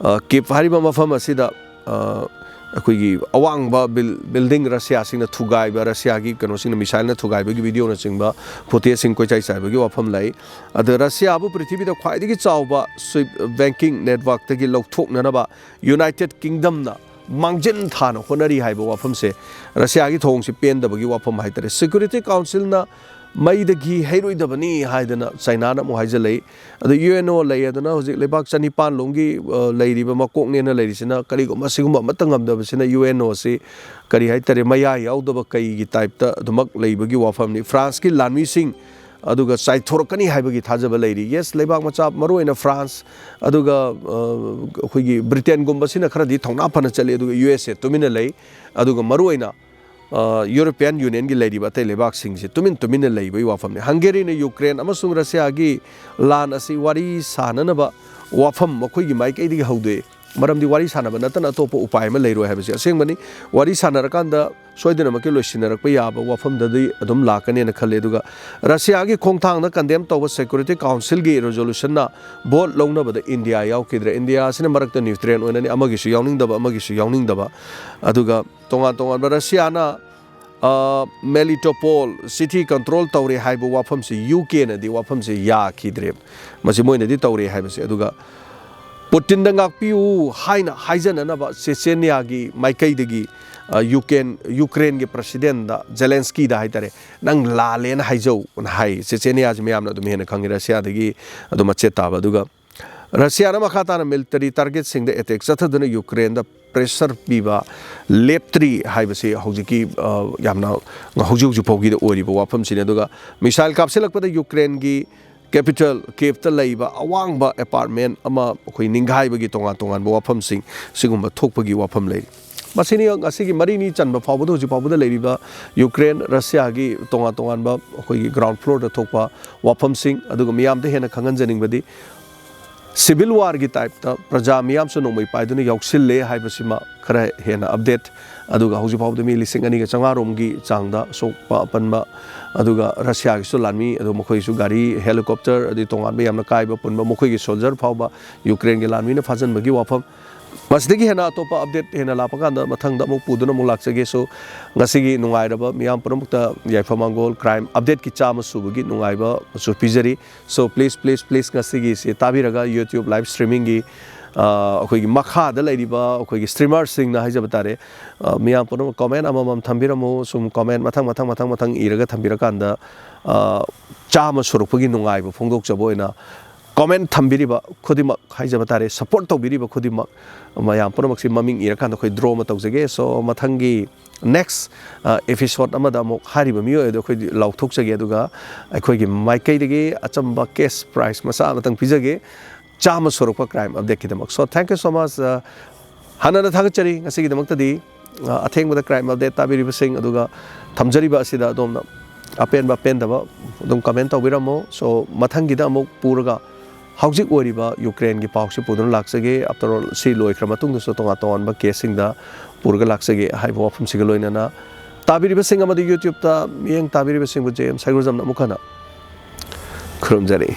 ꯑ, ꯀꯤꯞ ꯍꯥꯏꯔꯤꯕ ꯃꯐꯝ ꯑꯁꯤꯗ, ꯑ, ꯑꯩꯈꯣꯏꯒꯤ ꯑꯋꯥꯡꯕ ꯕꯤꯜ-, ꯕꯤꯜꯗꯤꯡ ꯔꯁꯤꯌꯥꯁꯤꯡꯅ ꯊꯨꯒꯥꯏꯕ, ꯔꯁꯤꯌꯥꯒꯤ ꯀꯩꯅꯣꯁꯤꯡꯅ ꯃꯤꯁꯥꯏꯜꯅ ꯊꯨꯒꯥꯏꯕꯒꯤ ꯚꯤꯗꯤꯑꯣꯅꯆꯤꯡꯕ ꯐꯨꯇꯦꯖꯁꯤꯡ ꯀꯣꯏꯆꯥꯏ ꯆꯥꯏꯕꯒꯤ ꯋꯥꯐꯝ ꯂꯩ꯫ ꯑꯗ ꯔꯁꯤꯌꯥꯕꯨ ꯄ꯭ꯔꯤꯊꯤꯕꯤꯗ ꯈ꯭ꯋꯥꯏꯗꯒꯤ ꯆꯥꯎꯕ ꯁ꯭ꯋꯤꯐ ꯕꯦꯡꯀꯤꯡ ꯅꯦꯠꯋꯥꯔꯛꯇꯒꯤ ꯂꯧꯊꯣꯛꯅꯅꯕ ꯌꯨꯅꯥꯏꯇꯦꯠ ꯀꯤꯡꯗꯝꯅ ꯃꯥꯡꯖꯤꯟ ꯊꯥꯅ ꯍꯣꯠꯅꯔꯤ ꯍꯥꯏꯕ ꯋꯥꯐꯝꯁꯦ, ꯔꯁꯤꯌꯥꯒꯤ ꯊꯧꯑꯣꯡꯁꯦ ꯄꯦꯟꯗꯕꯒꯤ ꯋꯥꯐꯝ ꯍꯥꯏꯇꯥꯔꯦ꯫ ꯁꯦꯀ꯭ꯌꯨꯔꯤꯇꯤ ꯀꯥꯎꯟꯁꯤꯜꯅ ꯃꯩꯗꯒꯤ ꯍꯩꯔꯣꯏꯗꯕꯅꯤ ꯍꯥꯏꯗꯅ ꯆꯥꯏꯅꯥꯅ ꯑꯃꯨꯛ ꯍꯥꯏꯖꯜꯂꯛꯏ꯫ ꯑꯗ ꯌꯨ ꯑꯦꯟ ꯑꯣ ꯂꯩ, ꯑꯗꯨꯅ ꯍꯧꯖꯤꯛ ꯂꯩꯕꯥꯛ ꯆꯅꯤꯄꯥꯟ ꯂꯣꯝꯒꯤ, ꯑ, ꯂꯩꯔꯤꯕ ꯃꯀꯣꯛꯅꯦꯅ ꯂꯩꯔꯤꯁꯤꯅ ꯀꯔꯤꯒꯨꯝꯕ ꯑꯁꯤꯒꯨꯝꯕ ꯑꯃꯠꯇ ꯉꯝꯗꯕꯁꯤꯅ ꯌꯨ ꯑꯦꯟ ꯑꯣ ꯑꯁꯤ ꯀꯔꯤ ꯍꯥꯏꯇꯥꯔꯦ, ꯃꯌꯥ ꯌꯥꯎꯗꯕ ꯀꯩꯒꯤ ꯇꯥꯏꯞꯇ ꯑꯗꯨꯃꯛ ꯂꯩꯕꯒꯤ ꯋꯥꯐꯝꯅꯤ꯫ ꯐ꯭ꯔꯥꯟꯁꯀꯤ ꯂꯥꯟꯃꯤꯁꯤꯡ ꯑꯗꯨꯒ ꯆꯥꯏꯊꯣꯔꯛꯀꯅꯤ ꯍꯥꯏꯕꯒꯤ ꯊꯥꯖꯕ ꯂꯩꯔꯤ꯫ ꯌꯦꯁ, ꯂꯩꯕꯥꯛ ꯃꯆꯥ, ꯃꯔꯨꯑꯣꯏꯅ ꯐ꯭ꯔꯥꯟꯁ, ꯑꯗꯨꯒ, ꯑ, ꯑꯩꯈꯣꯏꯒꯤ ꯕ꯭ꯔꯤꯇꯦꯟꯒꯨꯝꯕꯁꯤꯅ ꯈꯔꯗꯤ ꯊꯧꯅꯥ ꯐꯅ ꯆꯠꯂꯤ, ꯑꯗꯨꯒ ꯌꯨ ꯑꯦꯁ ꯑꯦ ꯇꯨꯃꯤꯟꯅ ꯂꯩ꯫ ꯑꯗꯨꯒ ꯃꯔꯨꯑꯣꯏꯅ, ꯑ, ꯌꯨꯔꯣꯄꯤꯌꯥꯟ ꯌꯨꯅꯤꯌꯟꯒꯤ ꯂꯩꯔꯤꯕ ꯑꯇꯩ ꯂꯩꯕꯥꯛꯁꯤꯡꯁꯤ ꯇꯨꯃꯤꯟ ꯇꯨꯃꯤꯟꯅ ꯂꯩꯕꯒꯤ ꯋꯥꯐꯝꯅꯤ꯫ ꯍꯪꯒꯦꯔꯤꯅ ꯌꯨꯀ꯭ꯔꯦꯟ ꯑꯃꯁꯨꯡ ꯔꯁꯤꯌꯥꯒꯤ ꯂꯥꯟ ꯑꯁꯤ ꯋꯥꯔꯤ ꯁꯥꯅꯅꯕ ꯋꯥꯐꯝ ꯃꯈꯣꯏꯒꯤ ꯃꯥꯏꯀꯩꯗꯒꯤ ꯍꯧꯗꯣꯛꯏ꯫ ꯃꯔꯝꯗꯤ ꯋꯥꯔꯤ ꯁꯥꯟꯅꯕ ꯅꯠꯇꯅ ꯑꯇꯣꯞꯄ ꯎꯄꯥꯏ ꯑꯃ ꯂꯩꯔꯣꯏ ꯍꯥꯏꯕꯁꯤ ꯑꯁꯦꯡꯕꯅꯤ꯫ ꯋꯥꯔꯤ ꯁꯥꯟꯅꯔꯀꯥꯟꯗ ꯁꯣꯏꯗꯅꯃꯛꯀꯤ ꯂꯣꯏꯁꯤꯟꯅꯔꯛꯄ ꯌꯥꯕ ꯋꯥꯐꯝꯗꯗꯤ ꯑꯗꯨꯝ ꯂꯥꯛꯀꯅꯦꯅ ꯈꯜꯂꯤ꯫ ꯑꯗꯨꯒ ꯔꯁꯤꯌꯥꯒꯤ ꯈꯣꯡꯊꯥꯡꯗ ꯀꯟꯗꯦꯝ ꯇꯧꯕ ꯁꯦꯀ꯭ꯌꯨꯔꯤꯇꯤ ꯀꯥꯎꯟꯁꯤꯜꯒꯤ ꯔꯤꯖꯣꯂꯨꯁꯟꯅ ꯚꯣꯠ ꯂꯧꯅꯕꯗ ꯏꯟꯗꯤꯌꯥ ꯌꯥꯎꯈꯤꯗ꯭ꯔꯦ꯫ ꯏꯟꯗꯤꯌꯥ ꯑꯁꯤꯅ ꯃꯔꯛꯇ ꯅ꯭ꯌꯨꯇ꯭ꯔꯦꯟ ꯑꯣꯏꯅꯅꯤ, ꯑꯃꯒꯤꯁꯨ ꯌꯥꯎꯅꯤꯡꯗꯕ, ꯑꯃꯒꯤꯁꯨ ꯌꯥꯎꯅꯤꯡꯗꯕ꯫ ꯑꯗꯨꯒ ꯇꯣꯉꯥꯟ ꯇꯣꯉꯥꯟꯕ ꯔꯁꯤꯌꯥꯅ, ꯑ, ꯃꯦꯂꯤꯇꯣꯄꯣꯜ ꯁꯤꯇꯤ ꯀꯟꯇ꯭ꯔꯣꯜ ꯇꯧꯔꯦ ꯍꯥꯏꯕ ꯋꯥꯐꯝꯁꯤ ꯌꯨ ꯀꯦꯅꯗꯤ ꯋꯥꯐꯝꯁꯤ ꯌꯥꯈꯤꯗ꯭ꯔꯦ꯫ ꯃꯁꯤ ꯃꯣꯏꯅꯗꯤ ꯇꯧꯔꯦ ꯍꯥꯏꯕꯁꯦ꯫ ꯑꯗꯨꯒ ꯄꯨꯇꯤꯟꯗ ꯉꯥꯛꯄꯤꯌꯨ ꯍꯥꯏꯅ ꯍꯥꯏꯖꯅꯅꯕ ꯆꯦꯆꯦꯅꯤꯌꯥꯒꯤ ꯃꯥꯏꯀꯩꯗꯒꯤ, ꯑ, ꯌꯨꯀꯦꯟ-, ꯌꯨꯀ꯭ꯔꯦꯟꯒꯤ ꯄ꯭ꯔꯁꯤꯗꯦꯟꯗ ꯖꯦꯂꯦꯟꯁꯀꯤꯗ ꯍꯥꯏꯇꯥꯔꯦ, "ꯅꯪ ꯂꯥꯜꯂꯦꯅ ꯍꯥꯏꯖꯧ" ꯑꯅ ꯍꯥꯏ꯫ ꯆꯦꯆꯦꯅꯤꯌꯥꯁꯤ ꯃꯌꯥꯝꯅ ꯑꯗꯨꯝ ꯍꯦꯟꯅ ꯈꯪꯉꯤ, ꯔꯁꯤꯌꯥꯗꯒꯤ ꯑꯗꯨꯝ ꯃꯆꯦꯠ ꯇꯥꯕ꯫ ꯑꯗꯨꯒ ꯔꯁꯤꯌꯥꯅ ꯃꯈꯥ ꯇꯥꯅ ꯃꯤꯂꯤꯇꯔꯤ ꯇꯥꯔꯒꯦꯠꯁꯤꯡꯗ ꯑꯦꯇꯦꯛ ꯆꯠꯊꯗꯨꯅ ꯌꯨꯀ꯭ꯔꯦꯟꯗ ꯄ꯭ꯔꯦꯁꯔ ꯄꯤꯕ ꯂꯦꯞꯇ꯭ꯔꯤ ꯍꯥꯏꯕꯁꯤ ꯍꯧꯖꯤꯛꯀꯤ, ꯑ, ꯌꯥꯝꯅ ꯍꯧꯖꯤꯛ ꯍꯧꯖꯤꯛ ꯐꯥꯎꯒꯤꯗ ꯑꯣꯏꯔꯤꯕ ꯋꯥꯐꯝꯁꯤꯅꯤ꯫ ꯑꯗꯨꯒ ꯃꯤꯁꯥꯏꯜ ꯀꯥꯞꯁꯤꯜꯂꯛꯄꯗ ꯌꯨꯀ꯭ꯔꯦꯟꯒꯤ ꯀꯦꯄꯤꯇꯦꯜ ꯀꯤꯌꯦꯞꯇ ꯂꯩꯕ ꯑꯋꯥꯡꯕ ꯑꯦꯄꯥꯔꯠꯃꯦꯟ ꯑꯃ ꯑꯩꯈꯣꯏ ꯅꯤꯡꯒꯥꯏꯕꯒꯤ ꯇꯣꯉꯥꯟ ꯇꯣꯉꯥꯟꯕ ꯋꯥꯐꯝꯁꯤꯡ ꯁꯤꯒꯨꯝꯕ ꯊꯣꯛꯄꯒꯤ ꯋꯥꯐꯝ ꯂꯩꯔꯤ꯫ ꯃꯁꯤꯅꯤ ꯉꯁꯤꯒꯤ ꯃꯔꯤꯅꯤ ꯆꯟꯕ ꯐꯥꯎꯕꯗ, ꯍꯧꯖꯤꯛ ꯐꯥꯎꯕꯗ ꯂꯩꯔꯤꯕ ꯌꯨꯀ꯭ꯔꯦꯟ ꯔꯁꯤꯌꯥꯒꯤ ꯇꯣꯉꯥꯟ ꯇꯣꯉꯥꯟꯕ ꯑꯩꯈꯣꯏꯒꯤ ꯒ꯭ꯔꯥꯎꯟ ꯐ꯭ꯂꯣꯔꯗ ꯊꯣꯛꯄ ꯋꯥꯐꯝꯁꯤꯡ꯫ ꯑꯗꯨꯒ ꯃꯤꯌꯥꯝꯗ ꯍꯦꯟꯅ ꯈꯪꯍꯟꯖꯅꯤꯡꯕꯗꯤ, ꯁꯤꯚꯤꯜ ꯋꯥꯔꯒꯤ ꯇꯥꯏꯞꯇ ꯄ꯭ꯔꯖꯥ ꯃꯤꯌꯥꯝꯁꯨ ꯅꯣꯡꯃꯩ ꯄꯥꯏꯗꯨꯅ ꯌꯥꯎꯁꯤꯜꯂꯦ ꯍꯥꯏꯕꯁꯤꯃ ꯈꯔ ꯍꯦꯟꯅ ꯑꯞꯗꯦꯠ꯫ ꯑꯗꯨꯒ ꯍꯧꯖꯤꯛ ꯐꯥꯎꯕꯗ ꯃꯤ ꯂꯤꯁꯤꯡ ꯑꯅꯤꯒ ꯆꯥꯝꯃꯉꯥ ꯔꯣꯝꯒꯤ ꯆꯥꯡꯗ ꯑꯁꯣꯛꯄ ꯑꯄꯟꯕ, ꯑꯗꯨꯒ ꯔꯁꯤꯌꯥꯒꯤꯁꯨ ꯂꯥꯟꯃꯤ, ꯑꯗꯨ ꯃꯈꯣꯏꯒꯤꯁꯨ ꯒꯥꯔꯤ, ꯍꯦꯂꯤꯀꯣꯞꯇꯔ, ꯑꯗꯩ ꯇꯣꯉꯥꯟꯕ ꯌꯥꯝꯅ ꯀꯥꯏꯕ ꯄꯨꯟꯕ, ꯃꯈꯣꯏꯒꯤ ꯁꯣꯜꯖꯔ ꯐꯥꯎꯕ ꯌꯨꯀ꯭ꯔꯦꯟꯒꯤ ꯂꯥꯟꯃꯤꯅ ꯐꯥꯖꯤꯟꯕꯒꯤ ꯋꯥꯐꯝ꯫ ꯃꯁꯤꯗꯒꯤ ꯍꯦꯟꯅ ꯑꯇꯣꯞꯄ ꯑꯞꯗꯦꯠ ꯍꯦꯟꯅ ꯂꯥꯛꯄ ꯀꯥꯟꯗ ꯃꯊꯪꯗ ꯑꯃꯨꯛ ꯄꯨꯗꯨꯅ ꯑꯃꯨꯛ ꯂꯥꯛꯆꯒꯦ꯫ So, ꯉꯁꯤꯒꯤ ꯅꯨꯡꯉꯥꯏꯔꯕ ꯃꯤꯌꯥꯝ ꯄꯨꯝꯅꯃꯛꯇ ꯌꯥꯏꯐ ꯃꯪꯒꯣꯜ, ꯀ꯭ꯔꯥꯏꯝ ꯑꯞꯗꯦꯠꯀꯤ ꯆꯥꯝꯃ ꯁꯨꯕꯒꯤ ꯅꯨꯡꯉꯥꯏꯕꯁꯨ ꯄꯤꯖꯔꯤ꯫ So, please, please, please, ꯉꯁꯤꯒꯤꯁꯤ ꯇꯥꯕꯤꯔꯒ YouTube live streamingꯒꯤ, ꯑ, ꯑꯩꯈꯣꯏꯒꯤ ꯃꯈꯥꯗ ꯂꯩꯔꯤꯕ ꯑꯩꯈꯣꯏꯒꯤ streamerꯁꯤꯡꯅ ꯍꯥꯏꯖꯕ ꯇꯥꯔꯦ, ꯑ, ꯃꯤꯌꯥꯝ ꯄꯨꯝꯅꯃꯛ comment ꯑꯃꯃꯝ ꯊꯝꯕꯤꯔꯝꯃꯨ꯫ ꯁꯨꯝ comment ꯃꯊꯪ, ꯃꯊꯪ, ꯃꯊꯪ, ꯃꯊꯪ ꯏꯔꯒ ꯊꯝꯕꯤꯔꯀꯥꯟꯗ ꯆꯥꯝꯃ ꯁꯨꯔꯛꯄꯒꯤ ꯅꯨꯡꯉꯥꯏꯕ ꯐꯣꯡꯗꯣꯛꯆꯕ ꯑꯣꯏꯅ ꯀꯣꯃꯦꯟ ꯊꯝꯕꯤꯔꯤꯕ ꯈꯨꯗꯤꯡꯃꯛ ꯍꯥꯏꯖꯕ ꯇꯥꯔꯦ, ꯁꯄꯣꯔꯠ ꯇꯧꯕꯤꯔꯤꯕ ꯈꯨꯗꯤꯡꯃꯛ, ꯃꯌꯥꯝ ꯄꯨꯝꯅꯃꯛꯁꯤ ꯃꯃꯤꯡ ꯏꯔꯀꯥꯟꯗ ꯑꯩꯈꯣꯏ ꯗ꯭ꯔꯣ ꯑꯃ ꯇꯧꯖꯒꯦ꯫ ꯁꯣ ꯃꯊꯪꯒꯤ ꯅꯦꯛꯁ ꯑꯦꯄꯤꯁꯣꯠ ꯑꯃꯗ ꯑꯃꯨꯛ ꯍꯥꯏꯔꯤꯕ ꯃꯤꯑꯣꯏ ꯑꯗꯨ ꯑꯩꯈꯣꯏ ꯂꯥꯎꯊꯣꯛꯆꯒꯦ, ꯑꯗꯨꯒ ꯑꯩꯈꯣꯏꯒꯤ ꯃꯥꯏꯀꯩꯗꯒꯤ ꯑꯆꯝꯕ ꯀꯦꯁ ꯄ꯭ꯔꯥꯏꯖ ꯃꯆꯥ ꯑꯃꯇꯪ ꯄꯤꯖꯒꯦ꯫ ꯆꯥꯝꯃ ꯁꯨꯔꯛꯄ crime ꯑꯞꯗꯦꯠꯀꯤꯗꯃꯛ꯫ So thank you so much꯫ ꯍꯥꯟꯅꯅ ꯊꯥꯒꯠꯆꯔꯤ ꯉꯁꯤꯒꯤꯗꯃꯛꯇꯗꯤ꯫ ꯑꯊꯦꯡꯕꯗ ꯀ꯭ꯔꯥꯏꯝ ꯑꯞꯗꯦꯠ ꯇꯥꯕꯤꯔꯤꯕꯁꯤꯡ ꯑꯗꯨꯒ ꯊꯝꯖꯔꯤꯕ ꯑꯁꯤꯗ ꯑꯗꯣꯝꯅ ꯑꯄꯦꯟꯕ ꯑꯄꯦꯟꯗꯕ ꯑꯗꯨꯝ ꯀꯃꯦꯟ ꯇꯧꯕꯤꯔꯝꯃꯣ꯫ ꯁꯣ ꯃꯊꯪꯒꯤꯗ ꯑꯃꯨꯛ ꯄꯨꯔꯒ ꯍꯧꯖꯤꯛ ꯑꯣꯏꯔꯤꯕ ꯌꯨꯀ꯭ꯔꯦꯟꯒꯤ ꯄꯥꯎꯁꯤ ꯄꯨꯗꯨꯅ ꯂꯥꯛꯆꯒꯦ꯫ ꯑꯥꯐꯇꯔ ꯑꯣꯜ ꯁꯤ ꯂꯣꯏꯈ꯭ꯔ ꯃꯇꯨꯡꯗꯁꯨ ꯇꯣꯉꯥꯟ ꯇꯣꯉꯥꯟꯕ ꯀꯦꯁꯁꯤꯡꯗ ꯄꯨꯔꯒ ꯂꯥꯛꯆꯒꯦ ꯍꯥꯏꯕ ꯋꯥꯐꯝꯁꯤꯒ ꯂꯣꯏꯅꯅ ꯇꯥꯕꯤꯔꯤꯕꯁꯤꯡ ꯑꯃꯗꯤ ꯌꯨꯇ꯭ꯌꯨꯕꯇ ꯃꯤꯠꯌꯦꯡ ꯇꯥꯕꯤꯔꯤꯕꯁꯤꯡꯕꯨ ꯖꯦ ꯑꯦꯝ ꯁꯥꯏꯒꯨꯖꯝꯅ ꯑꯃꯨꯛ ꯍꯟꯅ ꯈꯨꯔꯨꯝꯖꯔꯤ꯫